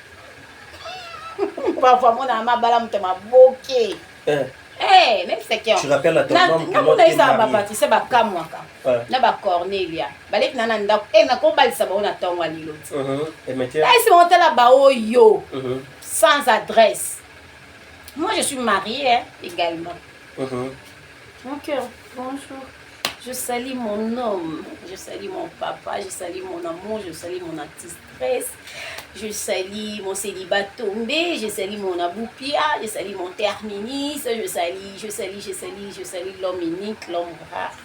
Parfois, mon ama bala moto maboke. Eh, même c'est Tu rappelles à ton homme que nga moi, t'es eza marié. bapatricia bakamwaka na bacornelia baleki na na ndako e nakobalisa bango na ntongo ya lelo ti. Et maintenant, Esi bango tala baoyo sans adresse. Moi, je suis mariée, hein, également. Mon cœur, bonjour. Je salue mon homme, je salue mon papa, je salue mon amour, je salue mon anti-stress, je salue mon célibat tombé, je salue mon aboupia, je salue mon terminus, je salue, je salue, je salue, je salue l'homme unique, l'homme rare,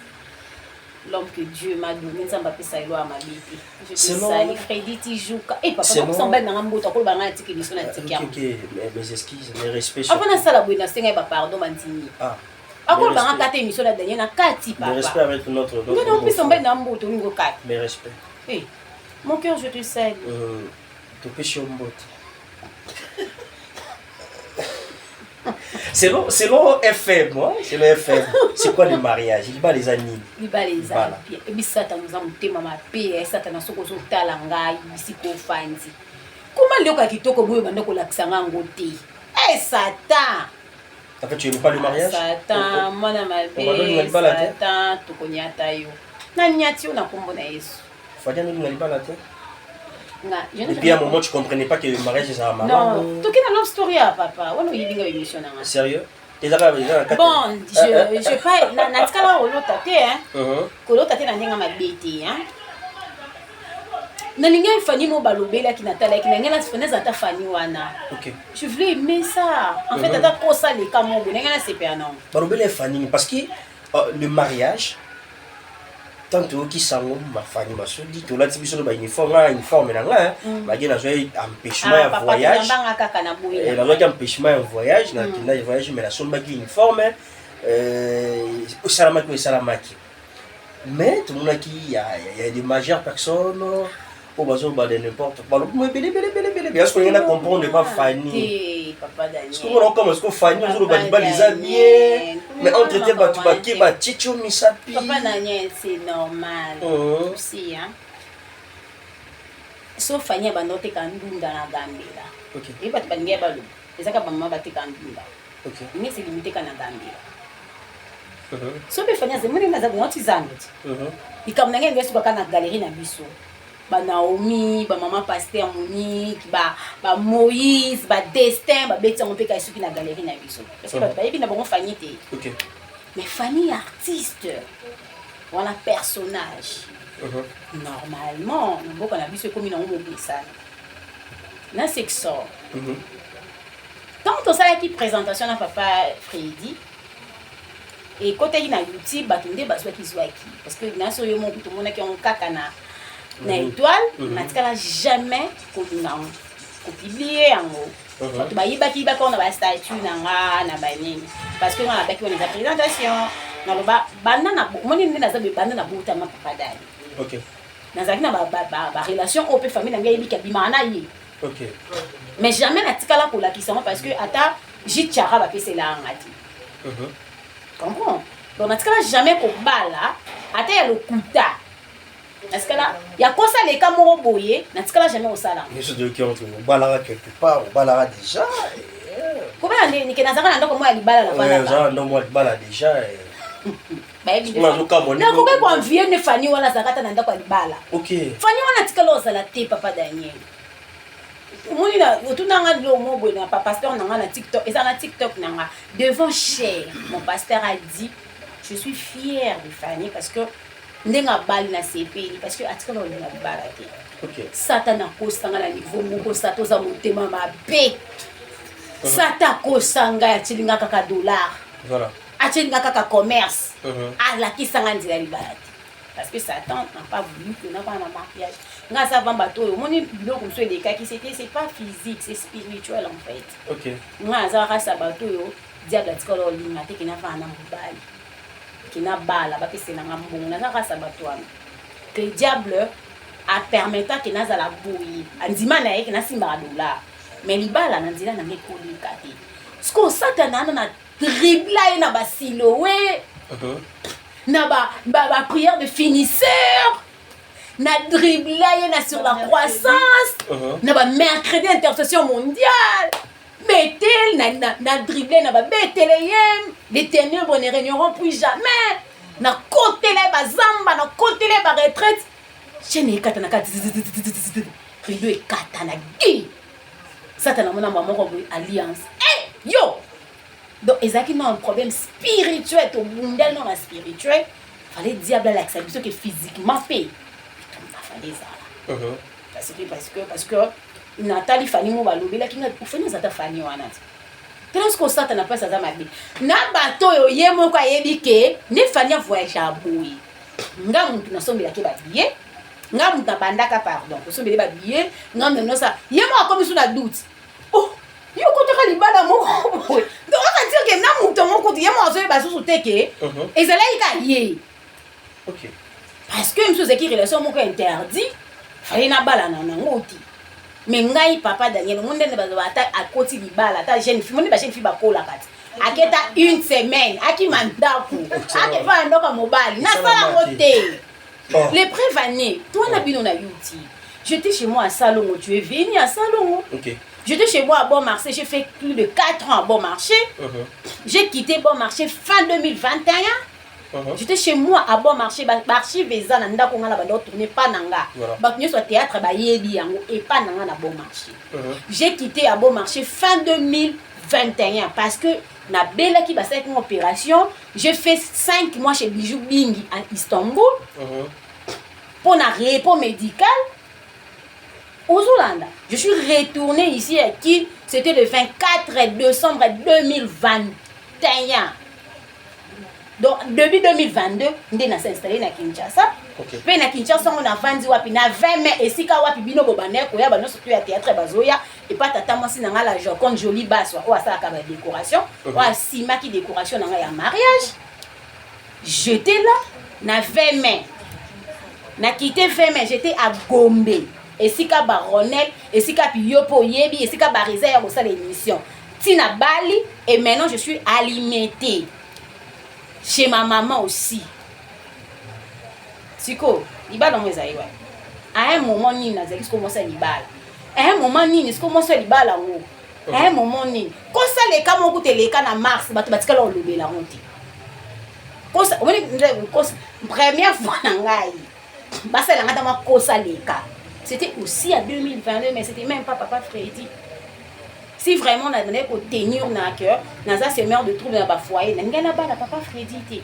l'homme que Dieu m'a donné. Nzambe apesa elo ya mabe te. Je te salue, Freddy Tijuka. Eh papa, nakosamba nanga mboto akoloba ngai natiki biso na tiki Ok, yango. ok, mes excuses, mes respects. Apo nasala boye, nasengai bapardon, bandimi. Ah, Akoloba nga respects. kata émission na Daniel na kati. Mes respects Papa avec notre nga naopesa mobali na mboto olingo kati. Mes respects. Eh, mon cœur, je te salue. Topesi yo mbote. Selon FM, hein, selon FM, c'est quoi le mariage? Libala eza nini? Libala eza Libala. bien. Ebi Satana oza motema mabe ya Satana. Soki ozotala ngai bisika ofandi koma leloko ya kitoko boyo banda kolakisa nga yango te e Satan. En fait, tu aimes pas le mariage? Satan mwana Olinga mabe. libala te? Satan, tokonyata yo, nanyati yo na nkombo na Yesu. Fadi olinga libala te? Nga je Et puis à un moment, tu comprenais pas que le mariage c'est un Non, malamu. toki na love story ya papa wana oyebi nga émission na nga. Sérieux? Ezaka eza na kati. Bon, je pas natikala kolota te, hein. Kolota te na ndenge mabe te, hein. Nalingi Fani mo balobelaki, natalaki na ngai naza ata Fani wana. Je voulais aimer ça en fait. Ata kosaleka mo boye ndenge nasepela nango. Balobeli Fani parce que le mariage, tant toyoki sango mafani Masudi, tolati biso no bauniforme, nga uniforme na nga bake nazwaki empêchement ya papa voyage. Toyambanga kaka na boye. Nazwaki empêchement ya voyage, nakendaki voyage, mais nasombaki uniforme, esalamaki oyo esalamaki, mais tomonaki ya des majeures personnes. Oyo bazoloba de n'importe quoi, balobi mo ebele ebele ebele ebele. Est-ce que olingi na comprendre pas Fanny? Te, papa Daniel. Soki omona okama, siko Fanny ozoloba libala eza bien, mais entre te bato bake batiti yo misapi. Papa Daniel, c'est normal aussi, hein. So Fanny abanda oteka ndunda na Gambela, ye bato balingi ya baloba, ezaka bamama bateka ndunda, neti limite ka na Gambela. So mpe Fanny azemoni naza nauti zando ti, likambo na ngai ngai sukaka na galerie na biso, banaomi, bamama pasteur Monique, bamoïse, badestin, babeti yango mpe kai soki na galerie na biso, parce que bato bayebi na bango Fanny te. Mais Fanny artiste wana, personnage, normalement na mboka na biso ekomi nango mobesana na sexor. Ntango tosalaki présentation na papa Fredi, ekotaki na YouTube, bato nde bazwaki zwaki, parce que naso yo moko tomonaki yango kaka na étoile. Natikala jamais kolinga yango, kopublier yango. Bato bayibaki yibaki yango na bastatut na nga na banini, parce que nga nabaki wana eza présentation. Naloba banda na omoni nde naza boye, banda na botama, papa Dani, nazalaki na barelation oyo mpe famille na ngai ayebiki abimaka na ye, mais jamais natikala kolakisa yango, parce que ata jitiara bapeselaka nga te. Comprends? Donc natikala jamais kobala ata ya lokuta, natikala ya kosaleka moko boye, natikala jamais kosala. Nyonso toyoki yango, obalaka quelque part, obalaka déjà. Kobala nde nike nazalaka na ndako moko ya libala. Ozala navandaka. Na ndako moko ya libala déjà. Bayebi. Nazokamwa. Nakoki koenvier nde Fani wana azalaka ata na ndako ya libala. Fani wana tikala ozala te, papa Daniel. Omoni na otunanga lilo mo boye na pasteur na nga na TikTok, eza na TikTok na nga devant cher mon pasteur a dit: "Je suis fier de Fanny parce que ndenge abali na sepeli, parce que atikala olinga libala te." Satan akosanga na niveau moko, Satan oza motema mabe. Satan akosanga, atielinga kaka dollar, atielinga kaka commerce, alakisanga nzela ya libala te, parce que Satan n'a pas voulu que nakwana na mariage. Nga aza va bato oyo omoni biloko mosusu elekaki, c'était, c'est pas physique, c'est spirituel en fait. Nga aza kasa bato oyo diable atikala olinga te ke navanda na mobali, ke nabala, bapeselanga mbongo. Naza kasa bato wana que diable apermettre ke nazala boye, andima na ye ke nasimbaka dollar, mais libala na nzela nanga ekoleka te. Sikoyo Satana ana na dribla ye na basilowe, na baprière de finisseur, na dribla ye na sur la croissance, na bamercredi intercession mondiale Betel, na drible na babetelehem, les ténèbres ne régneront plus jamais, na kotela ye bazamba, na kotela ye baretraite, chaîne ekata na kati, rideau ekata na gi Satana mona mwa moko boye alliance. Eh, yo donc ezalaki na un problème spirituel, tobundeli no na spirituel. Fallait diable alakisa biso ke physiquement mpe etumba fallait ezala, parce que natali Fani mo balobelaki nga Fani aza ta Fani wana te. Tala soki osatana place aza mabe na bato oyo ye moko ayebi ke nde Fani avoyage aboye. Nga mutu nasombelaki babillet, nga mutu nabandaka, pardon, kosombele babillet, nga mutu nosa ye moko akomi su na doute: "Oh, yo okotaka libala moko boye." Donc aka dire ke na moto yango kutu ye moko azoyeba susu te ke ezalaki ka ye, parce que mosusu ezalaki relation moko interdit, fallait nabalana nango te. Mais ngai, papa Daniel, omoni ndenge bazala, ata akoti libala, ata jeune fille, moni bajeune fille bakolaka te, aketa une semaine, akima ndako, akefa na ndako ya mobali, nasalango te. Les preuves année toi na bino na YouTube, j'étais chez moi à Salongo, tu es venu à Salongo. J'étais chez moi à Bon Marché, j'ai fait plus de 4 ans à Bon Marché. J'ai quitté Bon Marché fin 2021. J'étais chez moi à Bon Marché, baarchive eza na ndako nga na banda otourne pa na nga. Bato nyonso ya théâtre bayebi yango epa na nga na Bon Marché. J'ai quitté à Bon Marché fin 2021 parce que nabelaki, basalaki nga opération. J'ai fait 5 mois chez Bijou Bingi à Istanbul mpo na repos médical. Ozolanda, je suis retourné ici à Kin, c'était le 24 décembre 2021. Donc début 2022 nde nasa installé na Kinshasa. Mpe na Kinshasa ngo navandi wapi? Na 20 mai, esika wapi bino bobanda koya, banyonso to ya théâtre bazoya epa tata mwasi na nga, la Joconde Jolie Baswa, oyo asalaka badécoration, oyo asimaki décoration na ngai ya mariage. J'étais là na 20 mai, na quitté 20 mai, j'étais à Gombe. Esika ba Ronel, esika pi yo po yebi, esika ba Reza ya kosala émission. Tina bali et maintenant je suis alimentée. Chez ma maman aussi. Siko, libala ngo ezali wapi? À un moment nini nazali siko mwasi ya libala. À un moment nini siko mwasi ya libala ngo. À un moment nini kosaleka moko kuta eleka na mars, bato batikala kolobela yango te. Kosa omoni kosa première fois na ngai basala nga ntango kosaleka, c'était aussi à 2022, mais c'était même pas papa Freddy. Si vraiment nazalaki kotenir na cœur, naza semeur de trouble na bafoyer na ngai, nabala papa Freddy te,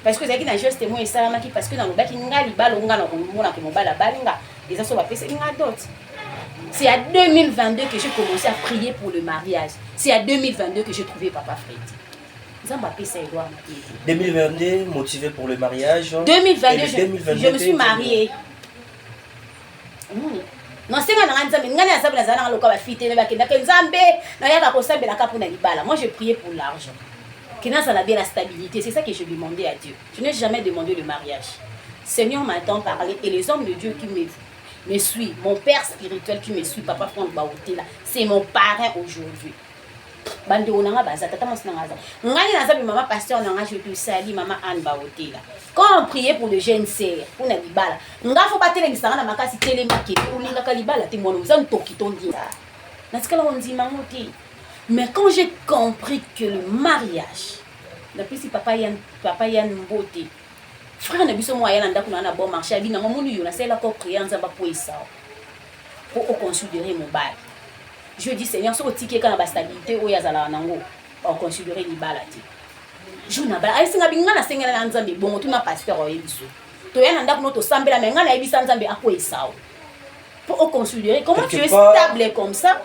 parce que ezalaki na geste moko esalamaki, parce que nalobaki nga libala nga na komonaka mobali abali nga eza so bapesaki nga dot. C'est à 2022 que j'ai commencé à prier pour le mariage. C'est à 2022 que j'ai trouvé papa Freddy. Nzambe apesa Edouard Matete. 2022, motivé pour le mariage. 2022, Et le 2022, je me suis mariée. Omoni, nasenga na nga Nzambe, ngai naza nazala nanga lokola bafille te bakendaka Nzambe nayaka kosambelaka mpona libala. Moi, je priais pour l'argent, ke nazala bien, la stabilité. C'est ça que je demandais à Dieu. Je n'ai jamais demandé le mariage. Seigneur m'a tant parlé et les hommes de Dieu qui me suit, mon père spirituel qui me suit, papa Franck Baotela, c'est mon parrain aujourd'hui. Bandeko na nga baza, tata mwasi na nga aza, ngai naza mpe mama pasteur na nga, je te salue, mama Anne Baotela. Quand on priait pour le jeune sœur mpona libala, nga fo batelemisa nga na makasi, telema kende, olingaka libala te, mwana oza ntoki to ndima, natikala kondima yango te. Mais quand j'ai compris que le mariage, napesi papa Yan, papa Yan mbote, frère na biso moko aya na ndako na nga na bon marché, abi nango moni yo nasalelaka prière, Nzambe akweyisa po oconsidere mobali. Je dis: Seigneur, soki otiki eka na bastabilité oyo azalaka nango, oconsidere libala te. Jour na bala, ayesinga bi nga nasengela na Nzambe bongo, tuna pasteur oyebi so toya na ndako no tosambela, me ngai nayebisa Nzambe akweyisa o po oconsidere. Comment tu es stable comme ça,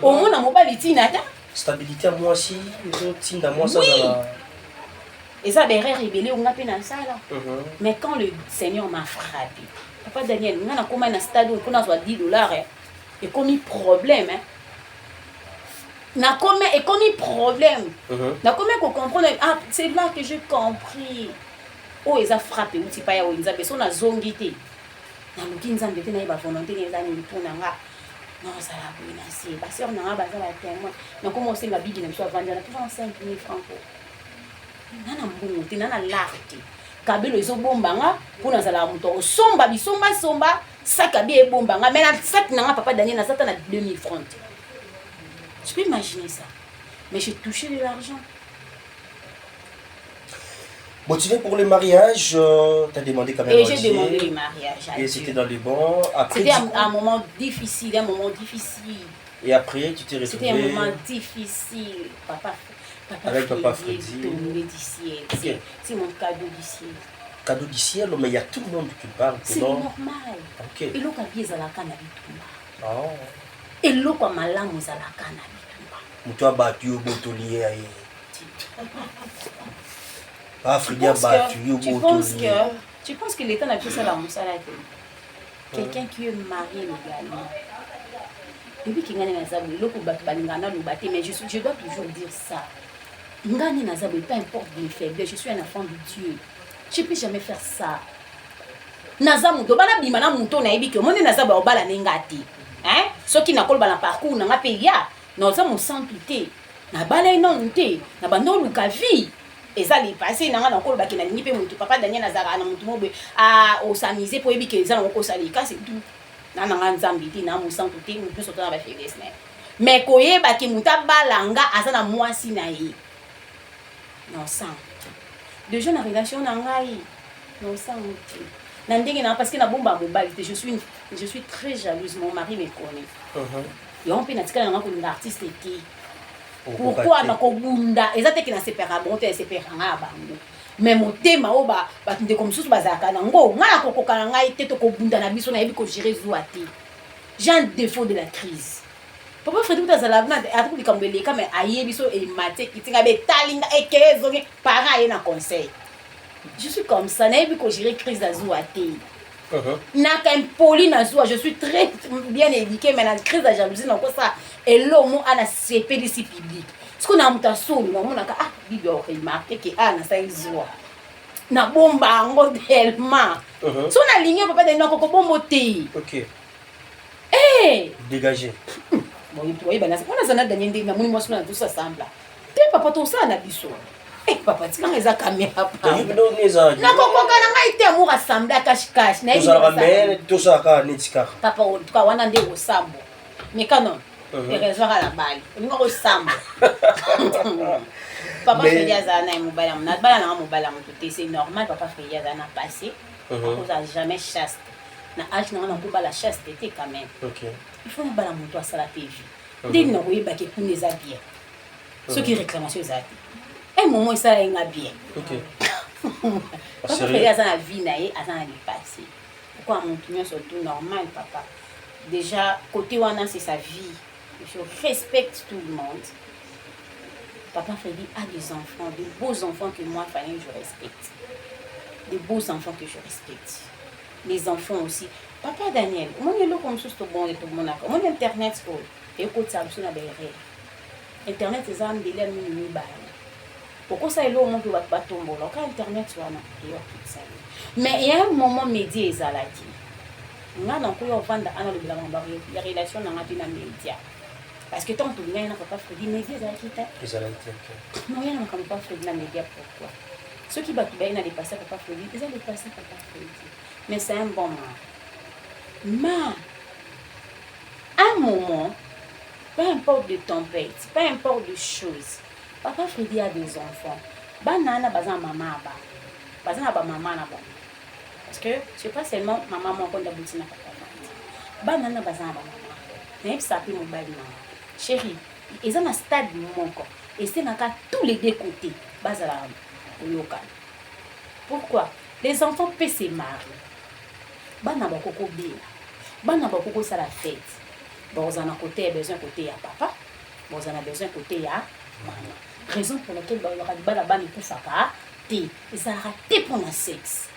omona mobali ntina ta? Stabilité ya mwasi ezotinda mwasi azala. Eza baerreur ebele onga mpe nasala, mais quand le Seigneur m'a frappé, papa Daniel, nga nakóma na stade oyo mpona azwa 10 $, ekomi problème. Nakomi, ekomi problème. Nakomi kocomprendre. Ah, c'est là que j'ai compris oyo eza frappe euti pa ya oyo Nzambe. So nazongi te, naluki Nzambe te, nayeba volonté ne eza nini mpo na nga, nazala boye na se. Basœur na nga baza batémoin. Nakoma osenga bibi na biso avandi wana mpe 50 000 francs po nga na mbongo te, na na lare te. Kabelo ezobombanga mpo nazalaka moto akosomba bisombasomba, sac abi ebombanga, mais na sac na nga, papa Daniel, naza ta na 2000 francs te. Tu peux imaginer ça? Mais j'ai touché de l'argent. Motivé pour le mariage, tu as demandé quand même Et j'ai demandé le mariage à Et c'était dans les bons. Après, c'était un moment difficile, un moment difficile. Et après, tu t'es retrouvé. C'était un moment difficile. Papa, papa. Avec papa Freddy. Tombé du ciel. Okay. C'est mon cadeau du ciel. Cadeau du ciel, mais il y a tout le monde qui parle. C'est normal. Eloko abi ezalaka na bitumba. Oh. Eloko ya malamu ezalaka na bitumba. Moto abatu yo botoli ye aye. Afridi abatu yo botoli. Tu penses que l'État n'a plus ça la mosala te? Quelqu'un qui est marié légalement, depuis que ngai naza boye, eloko bato balingaka naloba te, mais je dois toujours dire ça: ngai nde naza boye, peu importe mes faiblesses, je suis un enfant de Dieu, je peux jamais faire ça. Naza moto bana bima na moto nayebi ke omoni naza boye, obala nde nga te. Soki nakoloba na parcours na nga mpe ya naza mosantu te, nabala ye nanu te, na banda oluka vie, eza le passé na nga. Nakolobaki nalingi mpe motu, papa Daniel, azalaka na motu mo boye osamize mpo oyebi ke eza nango kosala ekasi tu na nanga Nzambe te, na mosantu te, motu nyonso to na bafaiblesse na ye. Mais koyebaki motu abala nga aza na mwasi na ye na osango déjà na relation na ngai na osango te na ndenge na, parce que nabomba mobali te. Je suis très jalouse, mon mari me connaît. Yango mpe natikala nanga kolinga artiste te. Pourquoi? Nakobunda eza te ke nasepelaka bango te, nasepelaka ngai ya bango, mais motema oyo bato ndeko mosusu bazalaka nango, ngai nakokoka na ngai te. Tokobunda na biso, nayebi kogérer zuwa te. J'ai un défaut de la crise. Papa Fredi kuta azala ata likambo eleka, mais ayebi so emati ekiti ngai betalinga ekeye ezongi, parent aye na conseil. Je suis comme ça, nayebi kogérer crise ya zuwa te. Naka impoli na zuwa, je suis très bien éduqué, mais na crise ya jalousie nakosala elomo ana sepelisi public. Sikoyo na moto asolo namonaka, ah, bibi oremarquer ke ah, nasali zuwa, nabomba yango tellement. So nalingi papa Dani, nakoko bombo te. Te. Dégagé. Boyebana mpona aza na Daniel, ndenge namoni mwasi wana tosasambla te. Papa, tosala na biso. Eh, papa, tikanga, eza caméra. Nakokoka na ngai te. Amour assemble cache-cache. Tozalaka, mais tosalaka neti kaka. Papa, tuka wana nde kosambo mekano. Heureusement kala bali olinga kosamba. Papa Fredi azala na ye mobali, bala nanga mobali ya moto te, c'est normal. Papa Fredi azala na passé, akozala jamais chaste. Na age nanga, nakobala chaste te quand même. Il faut nabala moto asala mpe vie. Ndeni nakoyebaki kuna eza bien, soki réclamation eza te, un moment esala ye nga bien. Papa Fredi aza na vie na ye, aza na lipasse pourquoi moto nyonso, tout normal. Papa déjà côté wana, c'est sa vie, je respecte tout le monde. Papa Freddy a des enfants, de beaux enfants que moi, Fanny, je respecte, de beaux enfants que je respecte, les enfants aussi. Papa Daniel, omoni eloko mosusu tomonaka, omoni internet oyo ekotisa biso na baerreur. Internet eza ndele ya mingi mibale. Okosala eloko moko, bato batombola oka internet wana eyokitisa yo. Mais ya un moment, média ezalaki, nga nakoya ovanda ana alobela makambo ya relation na nga te na média, parce que ntango tolingani na papa Fredi, média ezalaki te. Ezalaki te. Noya na makambo papa Fredi na média, pourquoi? Soki bato baye na le passé papa Fredi, eza le passé papa Fredi, mais c'est un bon mari. Ma un moment, peu importe de tempête, peu importe de choses, papa Fredi a des enfants. Bana wana baza na mama ya bango, baza na bamama na bango, parce que c'est pas seulement mama moko nde abuti na papa Fredi. Bana wana baza na bamama. Nayebisaka mpe mobali nanga: chéri, eza na stade moko esengaka tous les deux côtés bazala koyokana. Pourquoi? Les enfants mpe se marie, bana bakoki kobela, bana bakoki kosala fête, bakozala na côté ya besoin côté ya papa, bakozala na besoin côté ya mama. Raison pour laquelle balobaka libala bana ekufaka te, ezalaka te mpona sexe,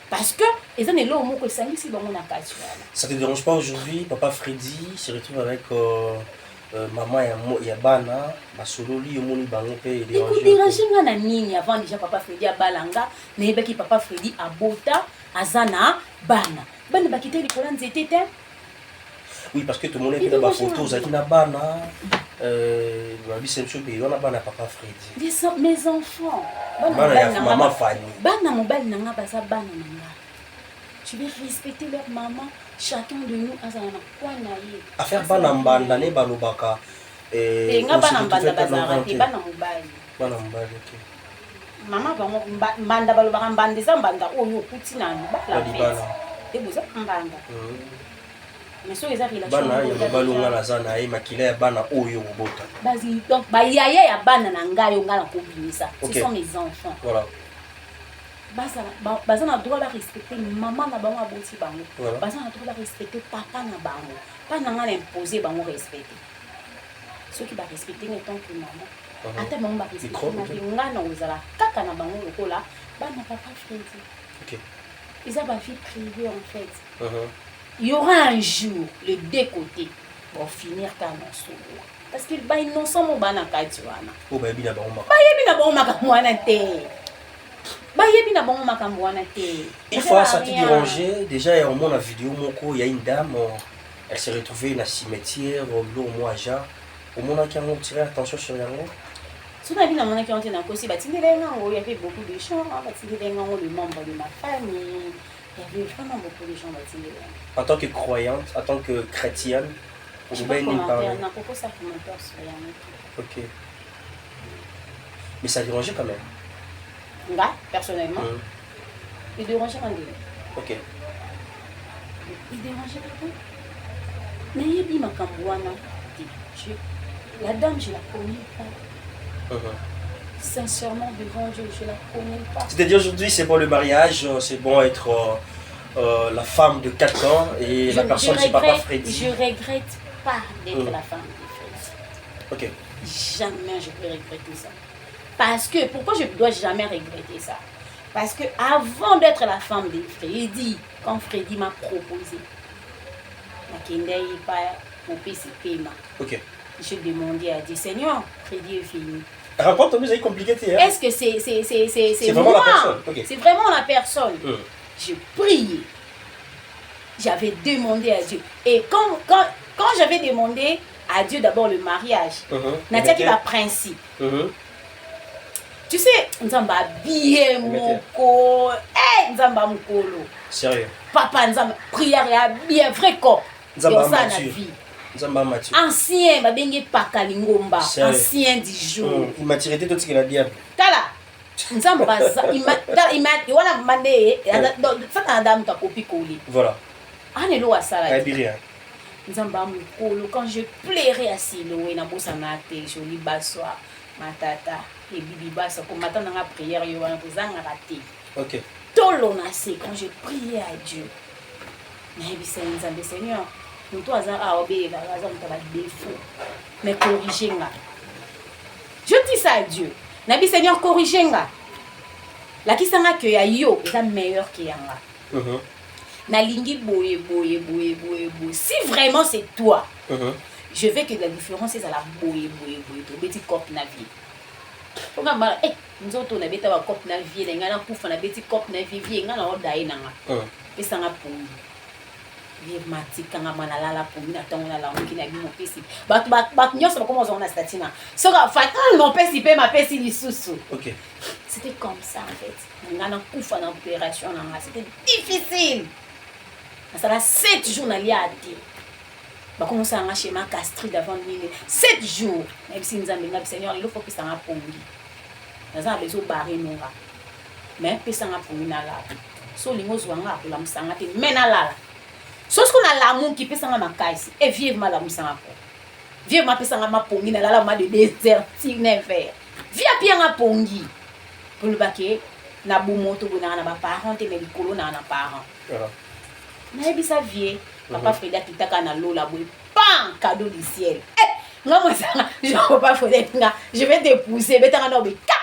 parce que eza na eloko moko esangisi bango na kati wana. Ça te dérange pas aujourd'hui, papa Freddy se retrouve avec maman ya bana, basololi, omoni bango mpe? Ekodérange nga na nini? Avant déjà papa Fredi abala nga, nayebaki papa Fredi abota, aza na bana. Bana bakite likolo ya nzete te. Oui, parce que tomoni mpe na bafoto ozalaki na bana, babisa biso mpe wana bana ya papa Fredi. Mes enfants. Bana ya mama Fani. Bana mobali na nga baza bana na nga, je vais respecter leur maman. Chacun de nous azala na coin na ye. Affaire bana mbanda ne balobaka. Nga bana mbanda bazalaka te, bana mobali. Bana mobali, ok. Mama bango mbanda, balobaka mbanda eza mbanda oyo okuti na libala te, boza mbanda. Mais soki eza relation, bana ya mobali oyo nga naza na ye, makila ya bana oyo kobota. Donc bayaya ya bana na ngai oyo ngai nakobimisa, ce sont mes enfants. Voilà. Baza na droit barespecte mama na bango aboti bango, baza na droit barespecte papa na bango. Mpa na ngai na impose bango respecte. Soki barespecte ngai tant que mama, ata bango barespecte nga te, ngai na kozala kaka na bango lokola bana papa Fredi. Eza bavie privée en fait. Il y aura un jour, les deux côtés vont finir kaka na solo, parce que bainnocent mo bana kati wana. Oyo bayebi na bango. Bayebi na bango makambo wana te, bayebi na bango makambo wana te. Une fois, ça t'a dérangé déjà ya omona vidéo moko ya une dame, elle s'est retrouvée na cimetière, biloko mwa genre, omonaki yango, tirer attention sur yango? Soki nabi namonaki yango te, nakosi. Batindela ye ngango, il y avait beaucoup de gens batindela ye ngango, le membre de ma famille, il y avait vraiment beaucoup de gens batindela yango. En tant que croyante, en tant que chrétienne, commentaire, nakokosa commentaire sur yango. Ok, mais ça dérangeait quand même? Nga personnellement, edérangeaka ndenge. Edérangeaka te, nayebi makambo wana te. La dame, je la connais pas. Sincèrement, devant Dieu, je la connais pas. C'est-à-dire, aujourd'hui, c'est bon le mariage, c'est bon être la femme de 4 ans et la personne, c'est papa Freddy. Je regrette pas d'être la femme de Freddy. Jamais je peux regretter ça. Parce que, pourquoi je dois jamais regretter ça? Parce que avant d'être la femme de Freddy, quand Freddy m'a proposé, nakendaki pa kopesa pema. J'ai demandé à Dieu: Seigneur, Freddy est fini. Rencontre vous avez compliqué, hein? Est-ce que c'est C'est vraiment la personne? Ok. C'est vraiment la personne. J'ai prié. J'avais demandé à Dieu. Et quand Quand j'avais demandé à Dieu d'abord le mariage, natiaki baprincipe. Tu sais, Nzambe abie moko, eh, Nzambe mokolo. Sérieux? Papa Nzambe, prière ya bien, vrai corps. Nzambe Osala na mature. vie. Nzambe mature. Ancien, babenge paka lingomba. Sérieux? Ancien du jour. Immaturité totikela diable. Tala, Nzambe aza tala, wana mande Satana da moto akopi koli. Voilà. Ana eloko asala te. Ayebi rien. Nzambe ya mokolo, quand je plairai à Siloé, nabosana te, joli baswa matata ebibi baswa komata nanga prière yo wana kozangaka te. Tolo na se, quand je priais à Dieu, nayebisa ye Nzambe, Seigneur, moto aza awa obeyelaka aza moto ya badéfaut, mais corrige nga. Je dis ça à Dieu, nayebi, Seigneur, corrige nga, lakisa nga ke ya yo eza meilleur ke ya nga. Nalingi boye boye boye boye boye. Si vraiment c'est toi, je veux que la différence ezala boye boye boye. Tobeti cope na vie mponga mbala, eh, nzoto nabeta bacope na vie na ngai, nakufa nabeti cope na vie, vie ngai naoda ye na nga. Pesanga pongi, vie matikanga ma nalala pongi na ntongo, nalamuki na bino mopesi bato bato nyonso bakoma ozonga na statut na soki mopesi mpe mapesi lisusu. C'était comme ça en fait. Nga nakufa na opération na nga, c'était difficile. Nasala 7 jours nalia te, bakomosala nga schéma gastrique avant nini, 7 jours. Nayebisi Nzambe nga, Seigneur, lelo faut pesanga pongi, naza na besoin obare nonga, mais pesanga pongi nalala. So olingi ozwa nga, akolamusanga te, mais nalala. So soki nalamuki, pesanga makasi e vieve malamusanga ko vieve mapesanga mapongi, nalala ma de 2 heures ti 9 heures. Vie apianga pongi polobake na bomoto boye nanga na baparent te, mais likolo nanga na parent. Nayebisa vie papa Fredi, akitaka na lola boye, pan, cadeau du ciel. Eh, nga mosanga papa Fredi, nga je vais t'épouser, betanga na obe ka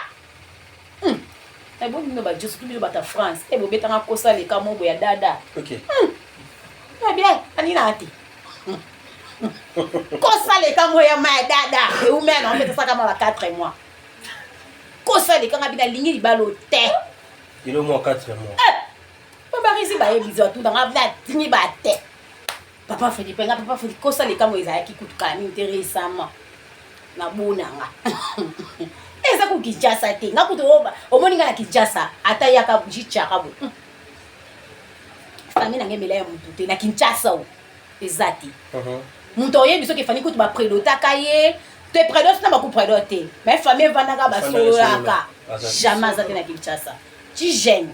ebo bino bajo, surtout bino bata France e bobetanga kosaleka mo boya dada. Bien, anina te kosaleka mo ya ma ya dada eumea na obetasaka ma ba 4 mois, kosaleka nga bino alingi libalo te. Ilo mwa 4 mois. Po barisi bayebisi batundanga natingi bate papa Fredi mpe nga papa Fredi kosaleka mo ezalaki kutu kala mingi te. Récemment nabonanga eza ku Kinshasa te, nga kutu omoni nga na Kinshasa ata yaka jitiaka bo famille nanga emela ya motu te na Kinshasa o eza te. Moto oyebi soki efani kutu bapredotaka ye te, prédot na baku prédot te, mais famille evandaka basololaka jamais, aza te na Kinshasa ti jeune.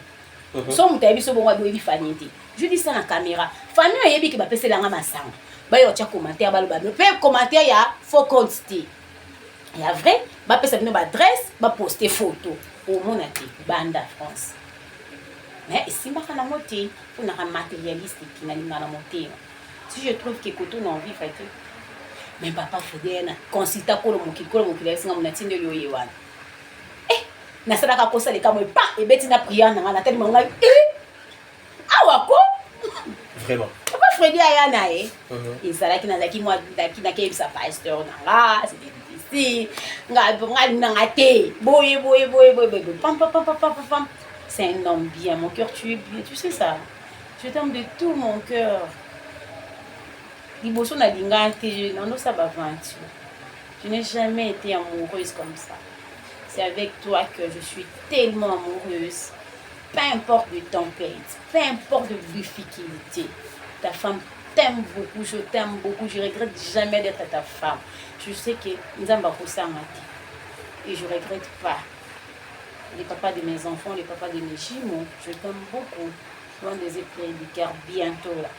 So moto ayebi so bongo abi oyebi famille te, je dis ça na caméra, famille oyebi ke bapeselanga masanga, bayo otya commentaire, baloba mpe commentaire ya faux compte te, ya vrai, bapesa bino baadresse, baposte photo, omona te banda France. Mais esimbaka nango te mponaka matérialiste te, nalinga na motema. Si je trouve que koto na envie te, mais papa Fredi na consulta kolo mokili, kolo mokili ayesinga mo natindi oyo ye wana, eh, nasalaka kosa likambo epa ebeti na prière na ngai, natelema ngai, eh, awa ko. Vraiment. Papa Fredi aya na ye. Ezalaki nazalaki mwa nakeyebisa pasteur na nga, c'était difficile, nga nga nanga te boye boye boye boye boye, pam pam pam pam pam pam. C'est un homme bien, mon cœur, tu es bien, tu sais ça, je t'aime de tout mon cœur. Liboso nalinga te, nanosala baventure, je n'ai jamais été amoureuse comme ça. C'est avec toi que je suis tellement amoureuse. Peu importe de tempête, peu importe de difficulté, ta femme t'aime beaucoup, je t'aime beaucoup, je regrette jamais d'être ta femme. Je sais que Nzambe akosanga te et je regrette pas. Le papa de mes enfants, le papa de mes jumeaux, je t'aime beaucoup. Loin des prédicateurs, bientôt là.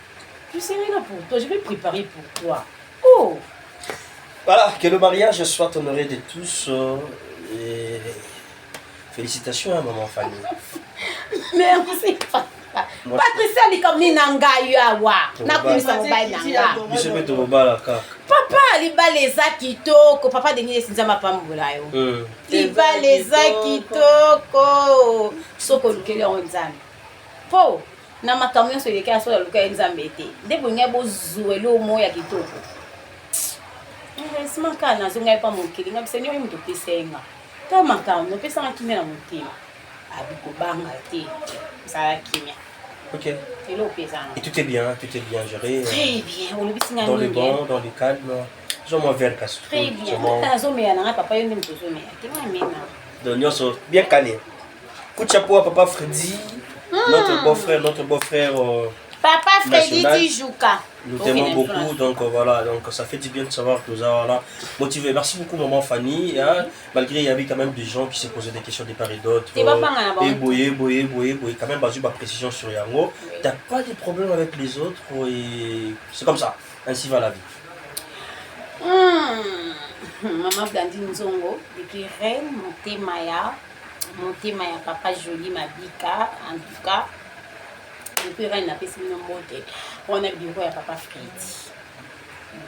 Je serai là pour toi, je vais préparer pour toi. Oh. Voilà, que le mariage soit honoré de tous. Et félicitations à maman Fanny. Merci, papa. Patricia, likambo nini na ngai awa nakumisa mobali na nga? Biso mpe tokobala kaka. Papa, libala eza kitoko. Papa Denis esi, Nzambe apambola yo. Libala eza kitoko soki olukeli yango Nzambe, mpo na makambo nyonso eleki, soki aluka ye Nzambe te, nde bolingai bozwa eloko moko ya kitoko. Heureusement kaka nazongai mpa mokili nga bisa nio ye moto opesa ye nga ta makambo opesanga kimia na motema, abi kobanga te, ozala kimia. Ok. Eloko mpe eza. Et tout est bien, tout est bien géré. Très bien, olobisi nga Dans le mingi. bon, dans le calme. Zwa verre kasi. Très bien. Nazomela nanga, papa, yo nde moto ozomela te, mamena. Donc nyonso bien calé. Coup de chapeau à papa Freddy, notre beau-frère, notre beau-frère Papa Freddy national. Tijuka. Nous t'aimons beaucoup, donc voilà, donc ça fait du bien de savoir que nous avons, voilà, motivé. Merci beaucoup maman Fanny, hein, malgré il y avait quand même des gens qui se posaient des questions de part et d'autre. T'es pas pas un Et boye, boye, boye, boye, quand même basé ma précision sur yango. T'as pas de problème avec les autres et c'est comme ça, ainsi va la vie. Maman Blandine Nzongo, depuis Rennes, motema ya papa Joli Mabika, en tout cas, depuis Rennes, napesi bino mbote. Wana bureau ya papa Freddy.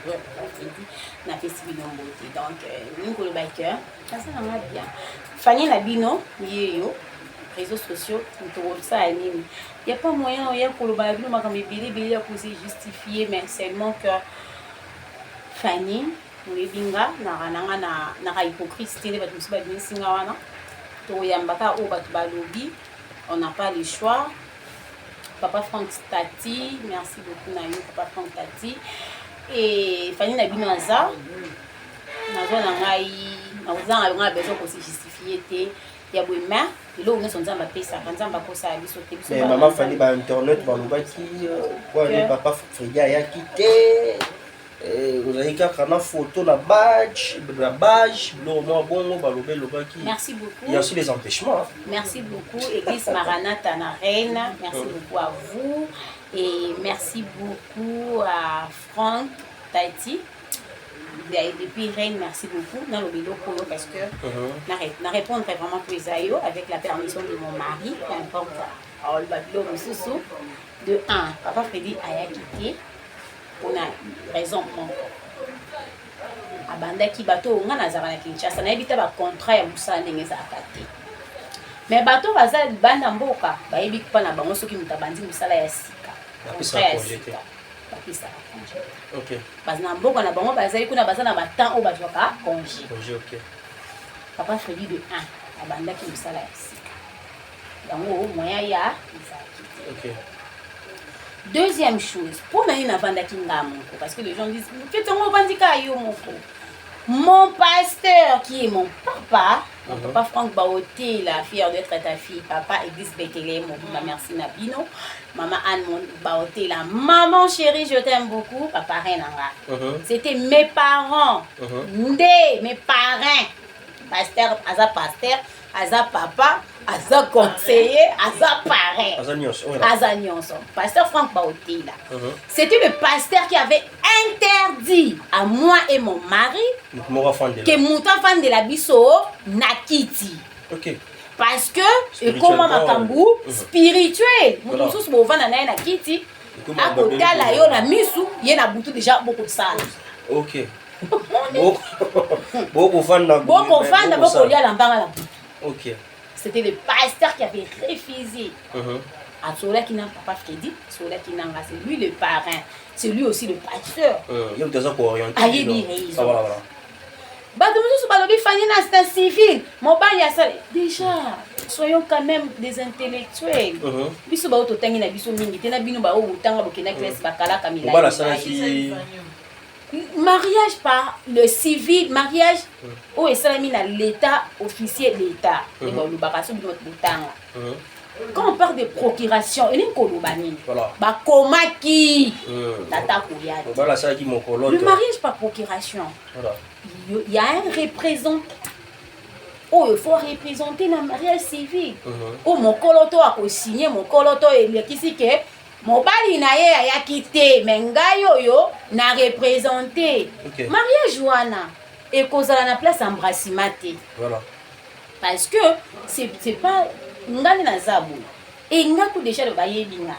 Bureau ya papa Freddy, napesi bino mbote. Donc, ningi koloba ke naza nanga bien. Fanny na bino, yeyo, réseaux sociaux, tokosala nini? Y a pas moyen oya koloba na bino makambo ebele ebele ya kose justifier, mais seulement que Fanny, oyebi nga, naka nanga na naka hypocrite te nde bato mosusu babimisi nga wana. Toyambaka oyo bato balobi, on n'a pas le choix. Papa Frank Tati, merci beaucoup na yo papa Frank Tati. Et Fanny na bino aza nazwa na ngai, nakozanga ngai besoin kose justifier te ya boye, mais eloko nyonso Nzambe apesaka, Nzambe akosala biso te, biso Mais bana maman Nzambe. Fanny, ba internet balobaki wana papa Freddy ayaki te, ozali kaka na photo na badge, biloko mwa bongo balobi elobaki. Merci beaucoup. Il y a aussi les empêchements, hein. Merci beaucoup, Église Maranatha na Reine. Merci beaucoup à vous. Et merci beaucoup à Franck Tati. Depuis Rennes, merci beaucoup. Dans le biloko, parce que na répondre vraiment pour Isaïo avec la permission de mon mari, peu importe. Alors, le babilo mosusu. De un, papa Freddy ayaki te pour na raison moko. Abandaki bato oyo nga nazalaka na Kinshasa, nayebi te bacontrat ya mosala ndenge ezalaka te, mais bato baza libanda mboka bayebi mpa na bango, soki moto abandi mosala ya sika, Bapesaka contrat ya congé te. sika, bapesaka congé. Baza na mboka na bango, bazali kuna, baza na batemps oyo bazwaka congé. Congé, ok. Papa Fredi, de 1, abandaki mosala ya sika, yango moyen ya ezalaki te. Deuxième chose, mpo na ye navandaki nga moko, parce que les gens disent: "Fete yango ovandi kaka yo moko." Mon pasteur qui est mon papa, mon papa Franck Baotela, fier d'être ta fille, papa, église Bethléem mobimba, merci na bino. Maman Anne Baotela, maman chérie, je t'aime beaucoup, papa renanga. C'était mes parents, nde mes parrains. Pasteur aza pasteur, aza papa, aza conseiller, aza parrain. Aza nyonso oyo. Aza nyonso, pasteur Franck Baotela. C'était le pasteur qui avait interdit à moi et mon mari moto moko afandela ke moto afandela biso na kiti. Parce que ekóma makambo spirituel. Moto mosusu bovanda na ye na kiti, Ekoma akotala yo na misu, ye na butu déjà bokosala. Ok, bokofanda. Bokofanda, bokolia na mbanga na butu. C'était le pasteur qui avait refusé. Asolaki na papa Freddy, asolaki nanga, c'est lui le parrain, c'est lui aussi le pasteur. Ye moto aza koorienter. Ayebi raison. Ah, voilà. Bato mosusu balobi Fanny na civil, mobali asala déjà. Soyons quand même des intellectuels. Biso bao totangi na biso mingi te, na bino bao botanga, bokenda classe, bakalaka mobali milai. Asalaki Mariage par le civil, mariage oyo esalami na l'état, officier d'état nde balobaka. So bino bato botanga, quand on parle de procuration, elingi koloba nini? Bakomaki tata koya te. Mobali asalaki mokolo. Le mariage par procuration, il y a un représentant oyo faut représenter na mariage civil, oyo mokolo to akosigne, mokolo to elekisi ke mobali na ye ayaki te, me ngai oyo na représente. Mariage wana ekozala na place embrassement te. Parce que c'est pas nga nde naza boye e nga ku déjà bayebi nga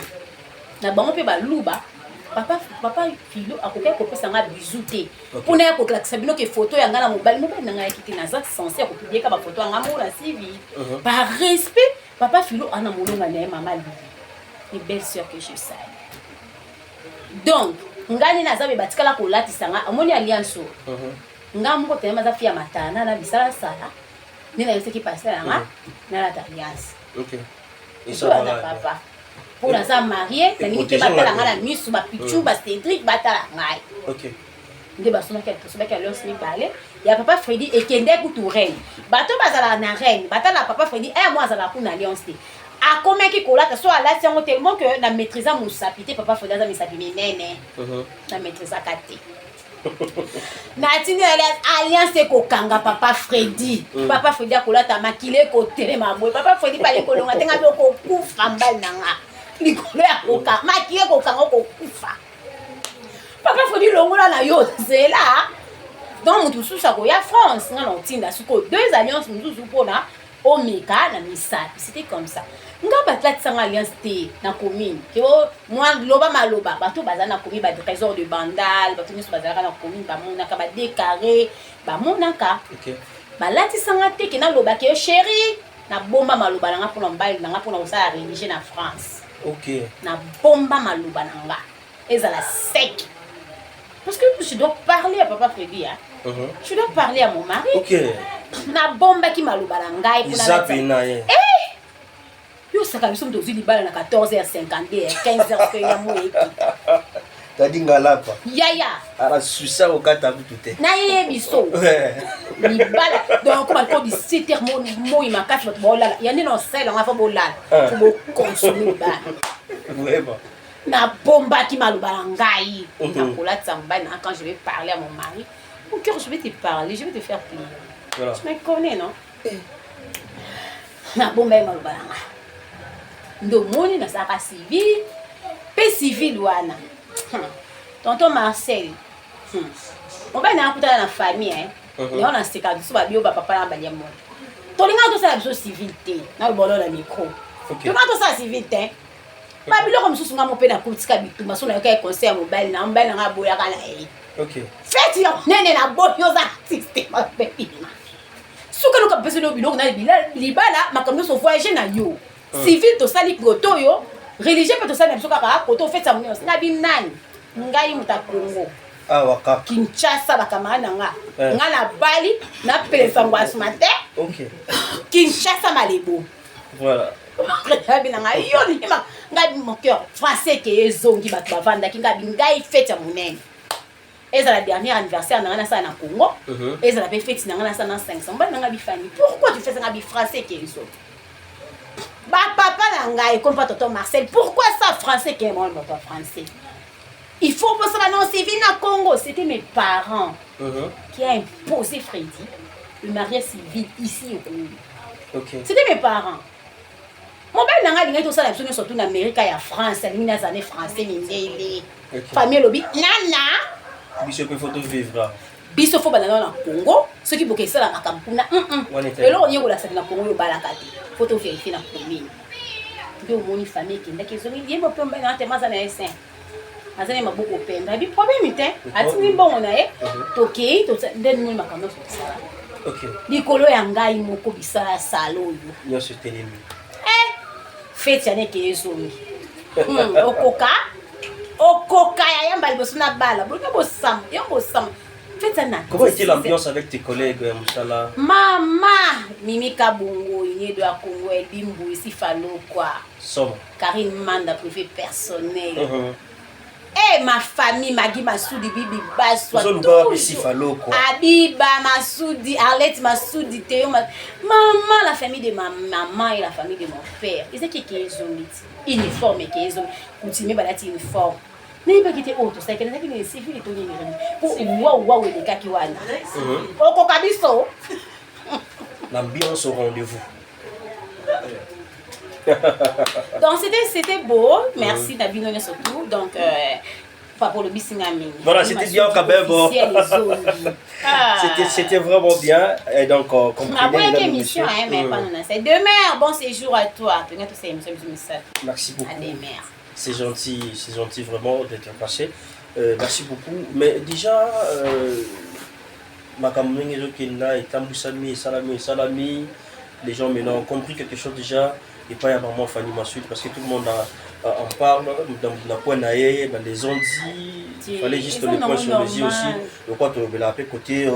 na bango mpe baluba. Papa Filo akokaki kopesa nga bizu te mpona ya kolakisa bino ke foto ya nga na mobali. Mobali na ngai ayaki te, naza censé ya kopublier ka bafoto ya nga moko na civil. Par respect, papa Filo ana molonga na ye, mama Lili, une belle sœur que je salue. Donc nga nde naza be batikala kolatisa nga, amoni alliance oyo. Nga moko telema aza fi ya matana na bisalasala nde nayebisaki pasteur na nga nalata alliance. Wana papa. Mpo naza marie, nalingi te batala ngai na misu, bapichu, bacédrik batala ngai. Nde basomaki, tosombaki alliance mibale ya papa Fredi, ekende kutu reine. Bato bazalaka na reine batala papa Fredi e mo azalaka kuna alliance te, akomaki kolata so alati yango tellement que na maîtrise mosapi te. Papa Fredi aza misapi minene, na maîtrisaka te. Natindi alliance ekokanga papa Fredi. Papa Fredi akolata, makili ekotelema boye. Papa Fredi bali kolonga te, nga bi okokufa mbali na nga likolo ya kokanga makili ekokanga, okokufa. Papa Fredi, longola na yo nzela. Donc moto mosusu akoya France, nga na otinda sikoyo deux alliance mosusu mpona omeka na misapi. C'était comme ça. Nga batlatisanga alliance te na commune ke mwa loba maloba. Bato baza na commune, batrésor de Bandal, bato nyonso bazalaka na commune bamonaka, bade carré bamonaka. Balatisanga te ke nalobaka yo chéri. Nabomba maloba na nga mpona mobali na nga, mpona kosala religieux na France. Nabomba maloba na nga ezala sec parce que je dois parler à papa Freddy, hein? Je dois parler à mon mari. Nabombaki maloba na ngai. Eza pena ye. Yo osaka biso moto ozwi libala na 14h52, 15h soki ya moyeki. Tadi ngalapa. Yaya. Ala susa okata kutu te. Nayebi biso libala donc koma liko 17 h, moi makasi, bato baolala ya nde na osala yango afa bolala, fo boconsommer libala. Nabombaki maloba na ngai nakolatisa mobali na. Quand je vais parler à mon mari, mon cœur, je vais te parler, je vais te faire plaisir. Tu me connais, non? Nabomba ye maloba na nga. Nde omoni nazalaka civil mpe civil wana. Tonton Marcel, mobali na akutana na famille yango naseka biso babio bapapa na balia moko. Tolingaka tosala biso civil te, naloba na micro, tolingaka tosala civil te. Babiloko mosusu nga mo mpe nakutika bitumba so nayoka ye conseil ya mobali na mobali nanga aboyaka na ye. Fête ya monene na boyi, oza artiste mabebima, soki eloka bapesi no biloko na libala, makambo nyonso, voyage na yo civil tosali kote oyo, religieux mpe tosali na biso kaka kote ofetisa monene. Nga bi nani? Ngai moto ya Congo. Awa kaka. Kinshasa, bacamarade na nga, nga na bali napelesa ngwasuma te. Kinshasa malebo. Abi na ngai yo nima ngai mon cœur français ke ezongi, bato bavandaki. Ngai bi ngai fête ya monene ezala dernier anniversaire na ngai nasala na Congo, ezala mpe fête na ngai nasala na 500. Mobali na ngai bifani, pourquoi tu fais ça? Ngai bi français ke ezongi, bapapa na ngai comme pa tonton Marcel, pourquoi ça, français ke mwana bato ya français, il faut bosala non civil na Congo. C'était mes parents qui a imposé Freddy le mariage civil ici au Congo. C'était mes parents. Mobali na ngai alingaki tosala biso nyonso tu na Amerika ya France, alingi nazala ne français mindele. Famille elobi nana. Biso mpe faut tovivre. Biso fo banda na Congo. Soki boke esala makambo kuna, eloko nini ekolakisaki na Congo oyo obalaka te, fo tovérifier na commune. Nde omoni famille ekendaki ezongi ye mo mpe mobali nanga tema aza na ye saint, aza na ye maboko pembe, abi problème te, atindi mbongo na ye, tokei. Nde nimoni makambo nyonso tosala likolo ya ngai moko bisala sala oyo. Nyonso etelemi. Fête yana eke ezongi. Okoka okoka ya yamba liboso na bala bolinga bosamba yo bosamba fête yana. Comment était l'ambiance avec tes collègues, Moussala? Mama Mimi Kabongo, Inyedo ya Congo, Elbi Mbouisi Falokwa. Somo. Karine Manda, privé personnel. Eh, ma famille, Magui Masudi, Bibi Baswa. Ozoluka wapi Sifalo, quoi? Abiba Masudi, Arlette Masudi, Théo Mas... Maman, la famille de ma maman et la famille de mon père. Eza qui ezongi ti. Uniforme qui ezongi. Coutumier balati uniforme. Nayebaki te oyo tosalaki nazalaki na civil to nini po wawu wawu elekaki wana okoka biso. L'ambiance au rendez-vous. Donc c'était beau. Merci na bino nyonso tout. Donc papa olobisi nga mingi. Voilà, c'était bien quand même. Bon. Officiel ezongi. Ah. C'était vraiment bien. Et donc, comprenez, Naboyaki mesdames et émission messieurs. hein, mais pas nana, c'est demain. Bon séjour à toi. Tolinga tosala émission biso misato. Merci beaucoup. À demain. C'est gentil vraiment d'être passé. Merci beaucoup. Mais déjà, makambo ndenge ezokenda, etambwisami, esalami, esalami, les gens maintenant ont compris quelque chose déjà epai ya maman Fanny Masud, parce que tout le monde en parle dans na point na ye, dans les on dit. te. Fallait juste Eza le point nango sur les i aussi. normal. Le quoi tolobela pe côté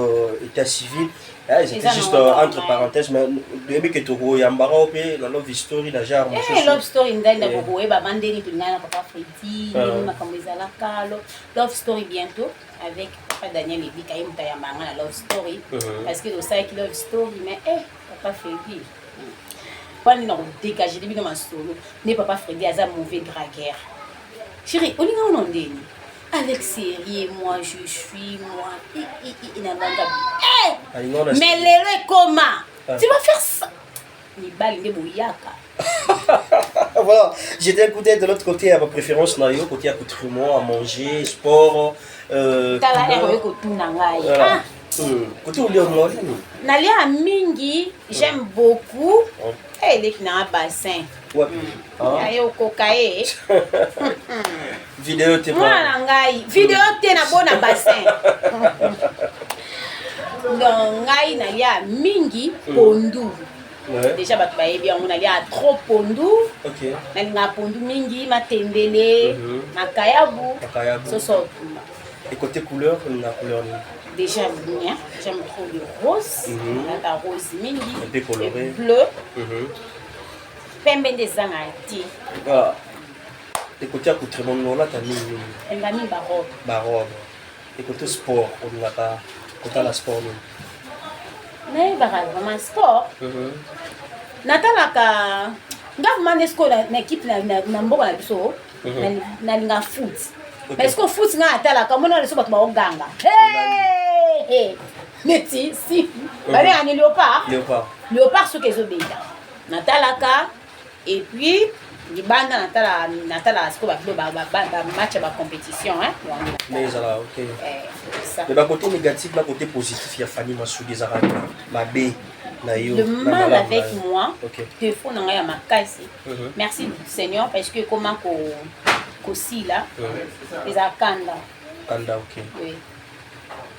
état civil. Eh, c'était Eza juste nango entre normal. parenthèses, mais toyebi ke tokoyambaka o mpe na love story na genre Eh, mosusu. love story ndai na Eh. kokoyeba bandeni tolingana na papa Fredi, Ah. ndenge makambo ezalaka love story bientôt avec papa Daniel Ebika, ye moto ayambanga na love story. Parce que tosalaki love story, mais eh, papa Fredi wana na kodégage bino masolo nde papa Fredi aza mauvais dragueur. Chéri, olinga ono ndeni avec sérieux, moi je suis moi nabanga eh! Alinga na Mais lelo ekoma Ah. tu vas faire ça, mibali nde boyaka. Voilà, j'étais écouté de l'autre côté à ma préférence nayo, côté accoutrement, à manger, sport, Tala couleur. ere oyo kotuna ngai. Voilà. Ah, Côté olia nini? Nalia mingi, j'aime beaucoup. Oh. Eleki nanga bassin. Wapi? Ah. Aye okoka ye. Vidéo te? Mwana na ngai, video te, na bona bassin. Donc ngai nalia mingi pondu. Déjà bato bayebi yango, nalia trop pondu. Nalingaka pondu mingi, matembele, makayabu, Makayabu. soso otumba. Et côté couleur, na couleur nini? Déjà bien, j'aime trop le rose. Nalata rose mingi. Un peu coloré. Et bleu. Pembe nde ezangaka te. Voilà. Et côté accoutrement, olata nini nini? Elinga mingi barobe. Barobe. Et côté sport, olingaka kotala sport nini? Nayebaka vraiment sport. Natalaka nga vraiment nde sikoyo na équipe na mboka na biso. Nalinga foot. Mais sikoyo foot nga natalaka, omona leso bato baoganga. Hey! Hey! Neti si babengaka ni léopard. Léopard. Léopard soki ezobeta natalaka. Et puis libanda natala, natalaka sikoyo babilo bamatch ya bacompétition. Mais ezala ok. Ça. Mais bacôté négatif na côté positif ya Fanny Masudi ezalaka mabe na yo? Le Na mal malamu avec na yo. moi, défaut na ngai ya makasi, merci Seigneur parce que ekoma kosila, ezala kanda. Kanda, ok. Oui,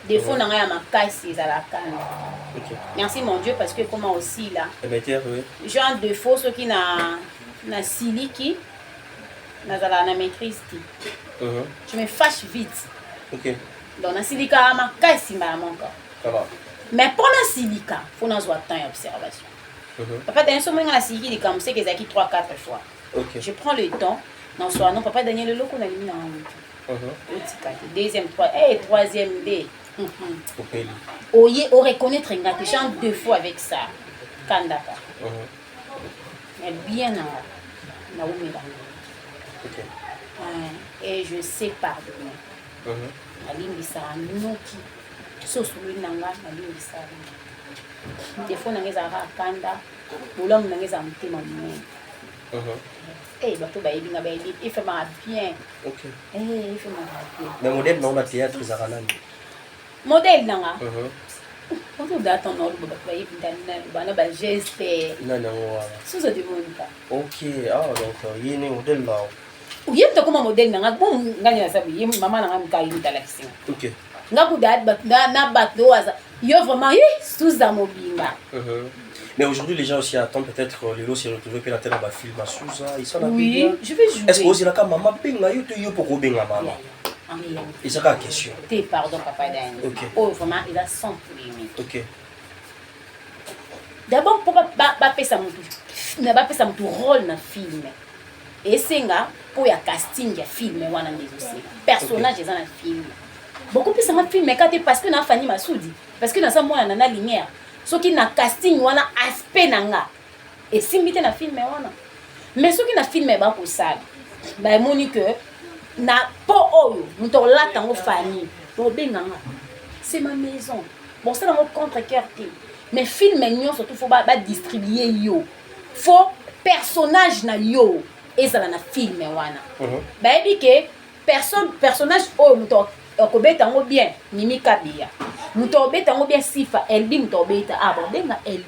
défaut na ngai ya makasi ezala kanda. Merci mon Dieu parce que ekoma osila. Émetteur, oui. Genre défaut, soki na nasiliki, nazalaka na maîtrise te. Je me fâche vite. Donc nasilikaka makasi mbala moko. Ça va. Mais mpo nasilika, fo nazwa temps ya observation. Papa Daniel, soki nga nasiliki likambo, seke ezalaki 3 4 fois. Je prends le temps nazwa non, papa Daniel, eloko nalingi na yango te. Otika te, deuxième, trois, eh, troisième d Opeli. Oye oreconnaître nga te. J'ai un défaut avec ça, kandaka. Mais bien nanga naumela. Ouais, et je sais pardonner. Nalimbisaka noki so osololi na nga, nalimbisaka. Défaut nanga ezalaka kanda, bolamu nanga ezala motema monene. Eh, bato bayebi nga, bayebi efemaka bien. Eh, efemaka bien. Mais modèle na na théâtre ezalaka nani? Modèle nanga, otoda ntango oloba, bato bayebi bana bageste. Nani yango wana? Suza de Monica. Ok, ah, donc ye ne modèle na? Ye moto akoma modèle nanga bo ngani naza boye, ye mama nanga moto ayi moto alakisi nga. Nga kuda na bato oyo aza yo vraiment ye Suza mobimba. Mais aujourd'hui, les gens aussi attendent peut-être Lelo s'est retrouvé puis la tête dans film à Souza, ils sont là. Oui, je vais jouer. Est-ce que aussi la maman benga yo to yo pour benga mama? Yeah. Et ça la question. Te, pardon papa Dani. Oyo vraiment eza sans polémique. D'abord mpo bapesa motu na bapesa motu rôle na film, esenga mpo ya casting ya film wana nde ezosenga personnage eza na film. Bokopesanga film ka te parce que na Fanny Masudi, parce que naza mwana na lumière. Soki na casting wana aspect na nga esimbi te na film wana, mais soki na film bakosala, bamoni ke na po oyo moto olata yango Fanny, bobenganga, c'est ma maison, bosala yango contre cœur te. Mais film nyonso tu fo badistribue yo, fo personnage na yo ezala na film wana. Bayebi ke personne personnage oyo moto akobeta yango bien Mimi Kabeya, moto akobeta yango bien Sifa Elbi, moto akobeta, ah, babenga Elbi.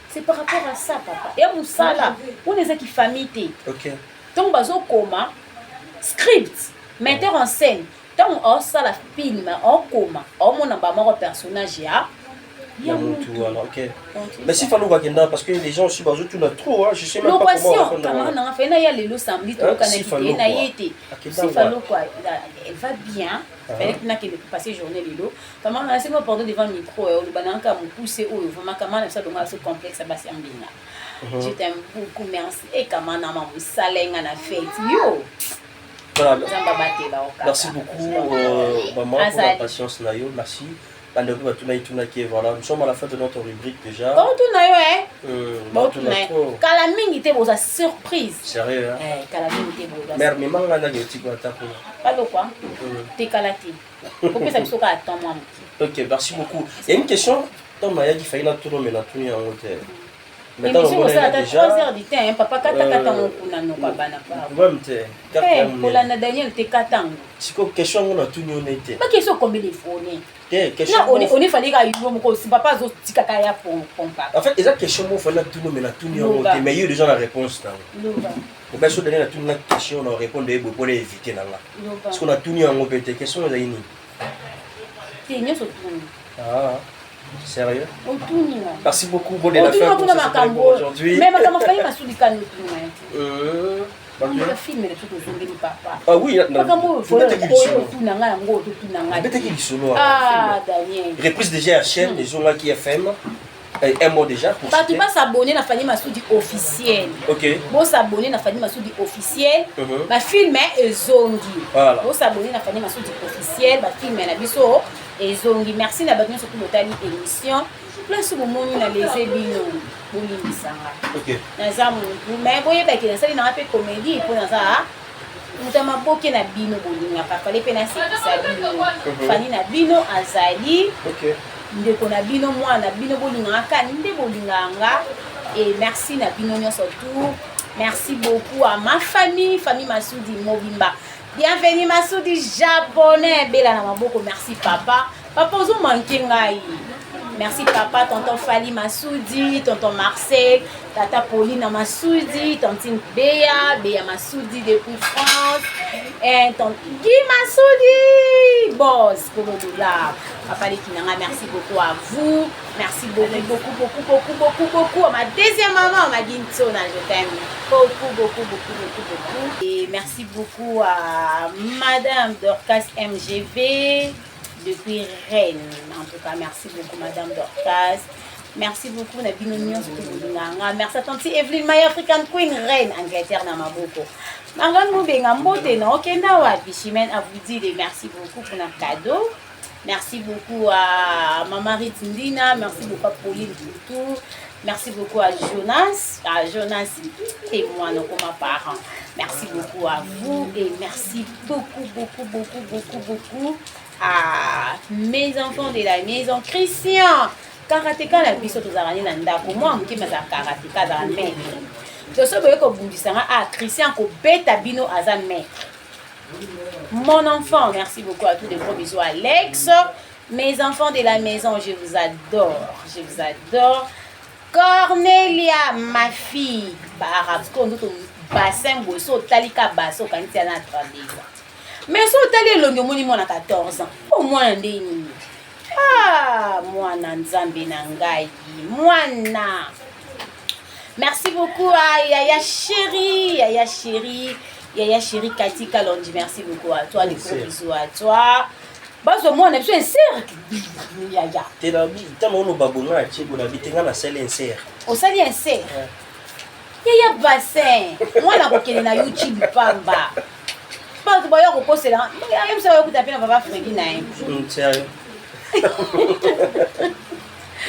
C'est par rapport à ça, papa, ya mosala wana ezaki famille te. Ntango bazokoma script, metteur en scène, ntango aosala film, aokoma, aomona bamoko personnage ya Ya mutu wana, ok. Mais si Fallou akenda, parce que les gens aussi bazotuna trop, hein, je sais même pas comment répondre. Camarade nanga fai na ya lelo samedi toyokanaki te na ye te. Si Fallou quoi, elle va bien. Fallait que nakende passer journée lelo. Camarade nanga sengo pardon devant le micro, oloba nanga mokuse oyo vraiment camarade na biso alonga biso complexe ya basi ya mbinga. Je t'aime beaucoup, merci. E camarade na mosala nga na fête yo. Voilà. Merci beaucoup, maman, pour la patience na yo. Merci. Bandeko batunaki tunaki, voilà, nous sommes à la fin de notre rubrique déjà. Baotuna yo e baotuna kala mingi te, boza surprise. Sérieux, hein? Eh, kala mingi te boza. Mère, memanga ndaki otiko ata kuna. Balokwa te, kala te, kopesa biso kaka temps mwa moke. Ok, merci beaucoup. Il y a une question ntango nayaki fai natuna, me natuni yango te. Émission kosala ata 3 heures du temps, papa, katakata ngo kuna noka bana. Problème te. Kolanda Daniel te, katango. Sikoyo question yango natuni yo ne te. Baquestion combien de fois? Te, question. One fali kaka yo moko, papa azotikaka ya pompa. En fait, eza question moko fali natuni, me natuni yango te, mais yo déjà na réponse nango. Obe so Daniel natuni na question na répondre ye boye mpona éviter na nga, parce que natuni yango mpe te. Question ezali nini? Te, nyonso tuni. Ah, sérieux? Otuni nga. Merci beaucoup. Bon, de la fin pour makambo aujourd'hui. Mais makambo fali masudikani otuni nga te. Film na biso tozongeli, papa. Ah oui. Makambo oyo otuna nga yango, ototuna nga. Betaki lisolo. Ah, Daniel. Reprise déjà ya chaîne ezongaki FM, un mot déjà pour bato basabone na Fanny Masudi officiel. Bosabone na Fanny Masudi officiel, bafilm ezongi. Bosabone na Fanny Masudi officiel, bafilm na biso ezongi. Merci na bato nyonso to botali émission. Place bomoni na lese bino, bolimbisanga. Naza motu, mais boyebaki nasali nanga mpe comédie mpo naza moto ya maboke na bino. Bolingaka fale mpe nasekisa bino. Fani na bino azali ndeko na bino, mwana na bino, bolingaka ka nde bolingaka nga. Et merci na bino nyonso tout. Merci beaucoup à ma famille, famille Masudi mobimba. Bienvenue Masudi japonais bela na maboko. Merci papa, papa ozomanke ngai. Merci papa, tonton Fali Masudi, tonton Marcel, tata Pauline Masudi, tantine Béa, Béa Masudi depuis France, et tonton Guy Masudi, boss Kolodola, papa Lekinanga, merci beaucoup à vous. Merci beaucoup, beaucoup, beaucoup, beaucoup, beaucoup, beaucoup à ma deuxième maman, Magui Ntsona, je t'aime beaucoup, beaucoup, beaucoup, beaucoup, beaucoup. Et merci beaucoup à Madame Dorcas MGV depuis Rennes. En tout cas, merci beaucoup, Madame Dorcas. Merci beaucoup, na bino nyonso bolinganga. Merci à Tante Evelyne Maya, African Queen, Reine, Angleterre na maboko. Mangani mobenga mbote na okenda wapi? Chimène Avoudile, merci beaucoup pour notre cadeau. Merci beaucoup à Maman Rit Ndina, merci beaucoup à Pauline Toutou, merci beaucoup à Jonas et moi, nos comme parents. Merci beaucoup à vous et merci beaucoup, beaucoup, beaucoup, beaucoup, beaucoup à mes enfants de la maison. Christian, karateka na biso, tozalaka nde na ndako, mwa moke azala karateka, azala maître. Toso boye kobundisanga, ah, Christian kobeta bino, aza maître. Mon enfant, merci beaucoup à tous, de gros bisous Alex. Mes enfants de la maison, je vous adore, je vous adore. Cornelia, ma fille, baarabe, nzoto bassin boye, so otali ka bassin, okanisi ya na 32 ans, mais so otali elongi, omoni mwana 14 ans. O mwana nde nini? Ah, mwana nzambe na ngai, mwana. Merci beaucoup à Yaya chéri, Yaya chéri, Yaya chéri Kati Kalonji, merci beaucoup à toi, des gros bisous à toi. Bazomona biso inserre, yaya. Te, na ntango oloba bonga na tie bona bi te, nga nasali insert. Osali insert, yaya bassin. Mwana kokende na YouTube pamba, bato baya kokosela yebisa, bayokuta mpe na papa Fredi na ye. Sérieux,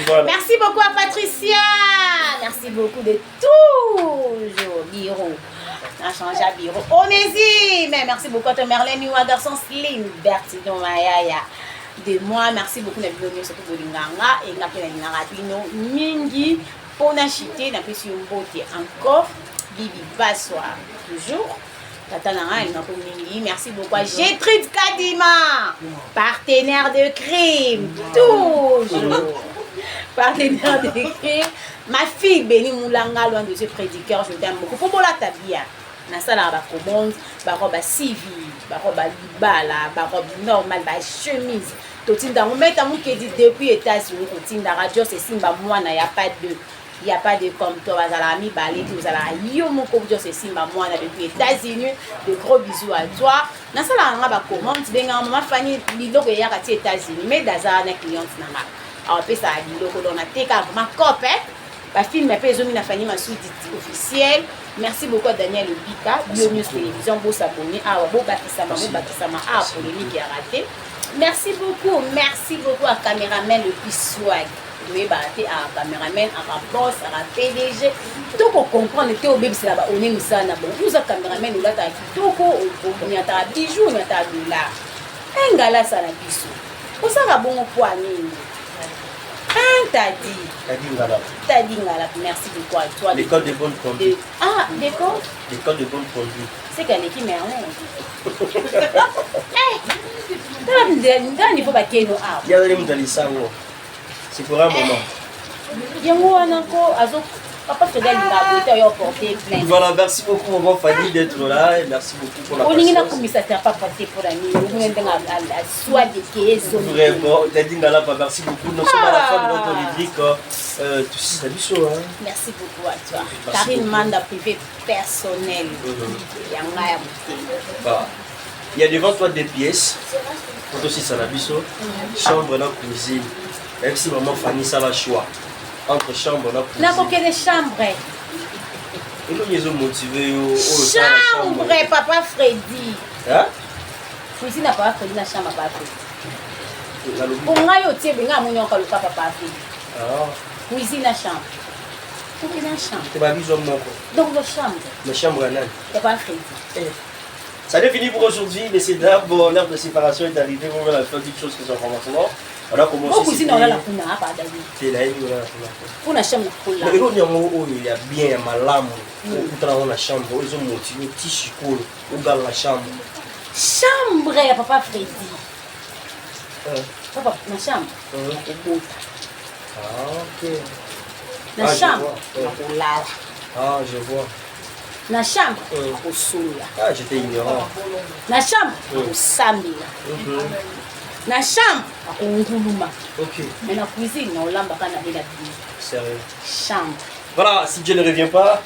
voilà. Merci beaucoup à Patricia. Merci beaucoup de toujours. Bureau. On a changé à bureau. Onésime. Merci beaucoup à toi, Merlène Niwa, garçon slim. Bertino Mayaya. De moi, merci beaucoup. Na bino surtout bolinganga et nga pe na lingaka bino mingi. Pona chité na pesi yo mbote encore. Bibi Baswa toujours. Tata na ngai alingako mingi. Merci beaucoup à Gétrude Kadima, partenaire de crime, toujours partenaire de crime. Ma fille Béni Moulanga, loin de ce prédicateur, je t'aime beaucoup. Faut bolata bien. Nasalaka bacommande, barobe ya civil, barobe ya libala, barobe normale, bachemise. Totinda yango Meta Mukedi depuis États-Unis, totindaka Jos Esimba mwana ya pas deux. Il n'y a pas de comme toi, bazala mibale, tozala yo moko Jos Esimba mwana depuis États-Unis. De gros bisous à toi. Nasala nga ba commande benga mama Fanny biloko eyaka ti États-Unis, mais daza na cliente na nga. Apesa biloko donc nateka vraiment cop hein. Ba film pe ezomi na Fanny Masudi officiel. Merci beaucoup à Daniel Obika, Bio News Télévision, bo s'abonner awa, bo bakisama, bo bakisama a polémique ya raté. Merci beaucoup à caméraman le plus swag. Toyeba te a caméraman, a boss, a PDG. Toko comprendre te obebisela ba one misala na bon. Uza caméraman olata kitoko, onyata bijou, onyata dollar. Engala sala biso. Osaka bongo po nini? Un Tadi. Tadi Ngala. Tadi Ngala, merci beaucoup à toi. L'école de bonne conduite. Ah, l'école? L'école de bonne conduite. C'est qu'elle est qui mais Eh! Tala niveau bakeno awa. Il y a des gens qui sont C'est pour un moment. Yango wana ko azo papa Fredel Ngabo yo porter plainte. Voilà, merci beaucoup maman Fanny d'être là et merci beaucoup pour la patience. Olingi na commissaire papa te pour la nini, olingi ndenga soit de kezo. Vraiment, Tadi Ngala, merci beaucoup. Nous sommes à la fin de notre rubrique tout ça biso hein. Merci beaucoup à toi. Merci Karine beaucoup. Manda privé personnel. Yanga ya motema. Bah, il y a devant toi des pièces. Pour aussi ça la biso. Chambre na cuisine. Même si maman Fanny ça la choix entre chambre na cuisine. Na kokende chambre. Et nous ils ont motivé yo. Chambre papa Freddy. Hein? Cuisine na papa Freddy na chambre papa Freddy. Pour ngai otie benga moni onka luka papa Freddy. Ah. Cuisine na chambre. Cuisine na chambre. C'est ba biso moko. Donc la chambre. La chambre nani? Papa Freddy. Eh. Ça est fini pour aujourd'hui, messieurs dames. Bon, l'heure de séparation est arrivée. On va la faire une chose que ça commencement. On a commencé. Beaucoup si on a la kuna pas d'ailleurs. C'est la on a la kuna. Pour la chambre pour la. Mais on y a où il y a bien malamu. On dans la chambre, ils ont motivé petit chicol ou dans la chambre. Chambre ya papa Freddy. Papa na chambre. Ah OK. Na chambre. Na Ah, je vois. Na chambre, au sol. Ah, j'étais ignorant. Na chambre, au sambila. Na chambre, au nguluma. Ok. Mais na cuisine, na olamba kana la bien. Sérieux. Chambre. Voilà, si Dieu ne revient pas,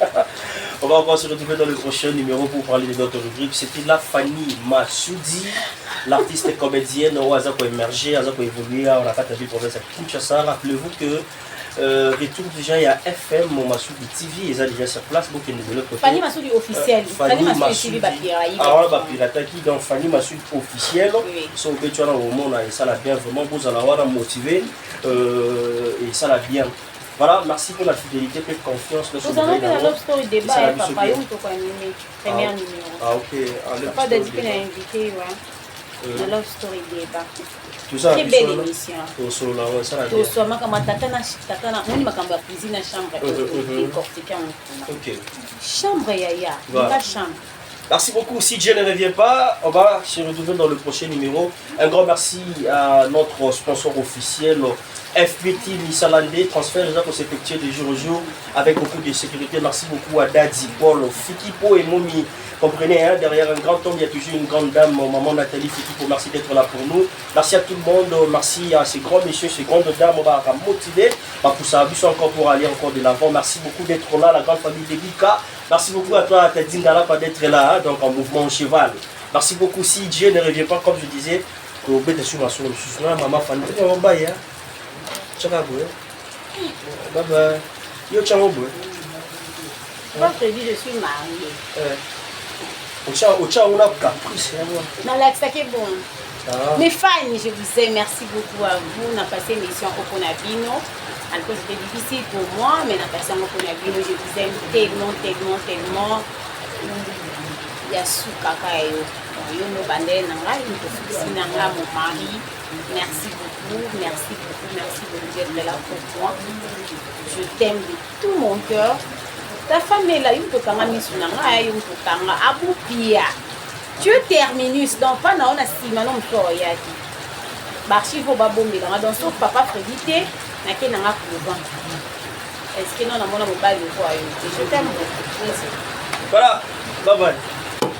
on va encore se retrouver dans le prochain numéro pour parler de notre rubrique. C'était la Fanny Masudi, l'artiste comédienne, au hasard pour émerger, hasard pour évoluer, on a pas vu province à Kinshasa. Rappelez-vous que retour déjà il y a FM Masudi TV, ils ont déjà sur place, donc ils de l'autre côté. Fanny Masudi officiel. Fanny Masudi TV Ah voilà pirataki donc Fanny Masudi officiel. So tu as au moment et ça l'a bien vraiment vous allez avoir motivé et ça l'a bien. Voilà, merci pour la fidélité et confiance. Nous avons fait la Love Story débat papa, il faut animer premier numéro. Ah OK, papa a dit qu'il a invité ouais. La Love Story débat. Tout ça, très belle émission. Tout ça, tout ça, ma tata na tata na moni makambo ya cuisine na chambre décortiquer en OK. Chambre yaya, la chambre. Merci beaucoup. Si Dieu ne revient pas, on va se retrouver dans le prochain numéro. Un grand merci à notre sponsor officiel, FPT Missalande. Transfert déjà pour s'effectuer de jour au jour avec beaucoup de sécurité. Merci beaucoup à Daddy, Paul, Fikipo et Momi. Comprenez, hein, derrière un grand homme, il y a toujours une grande dame, maman Nathalie Fikipo. Merci d'être là pour nous. Merci à tout le monde. Merci à ces grands messieurs, ces grandes dames. On va motiver. Pour ça, encore pour aller encore de l'avant. Merci beaucoup d'être là, la grande famille de Bika. Merci beaucoup à toi, Tadi Ngala, d'être là, hein, donc en mouvement cheval. Merci beaucoup. Si Dieu ne revient pas, comme je disais, maman Fanny, bye bye. Yo, ciao, boy. Moi, je te dis, je suis mariée. On a caprice. Bon. Mes fans, je vous aime. Merci beaucoup à vous. On a passé une mission au Konabino. Alors, c'était difficile pour moi, mais on a passé au Konabino. Je vous aime tellement, tellement, tellement. Il y a Soukaka et Yo, mon mari. Merci beaucoup, merci beaucoup, merci beaucoup d'être là pour moi. Je t'aime de tout mon cœur. Ta femme est là, yo tokanga misu na nga, yo tokanga abupia. Tu es terminus, donc pas na ona sima no mto yaki. Barchivo babombela donc sauf papa Freddy te na ke na nga couvent. Est-ce que non na mona mobali ko ayo? Je t'aime beaucoup. Voilà, bye bye.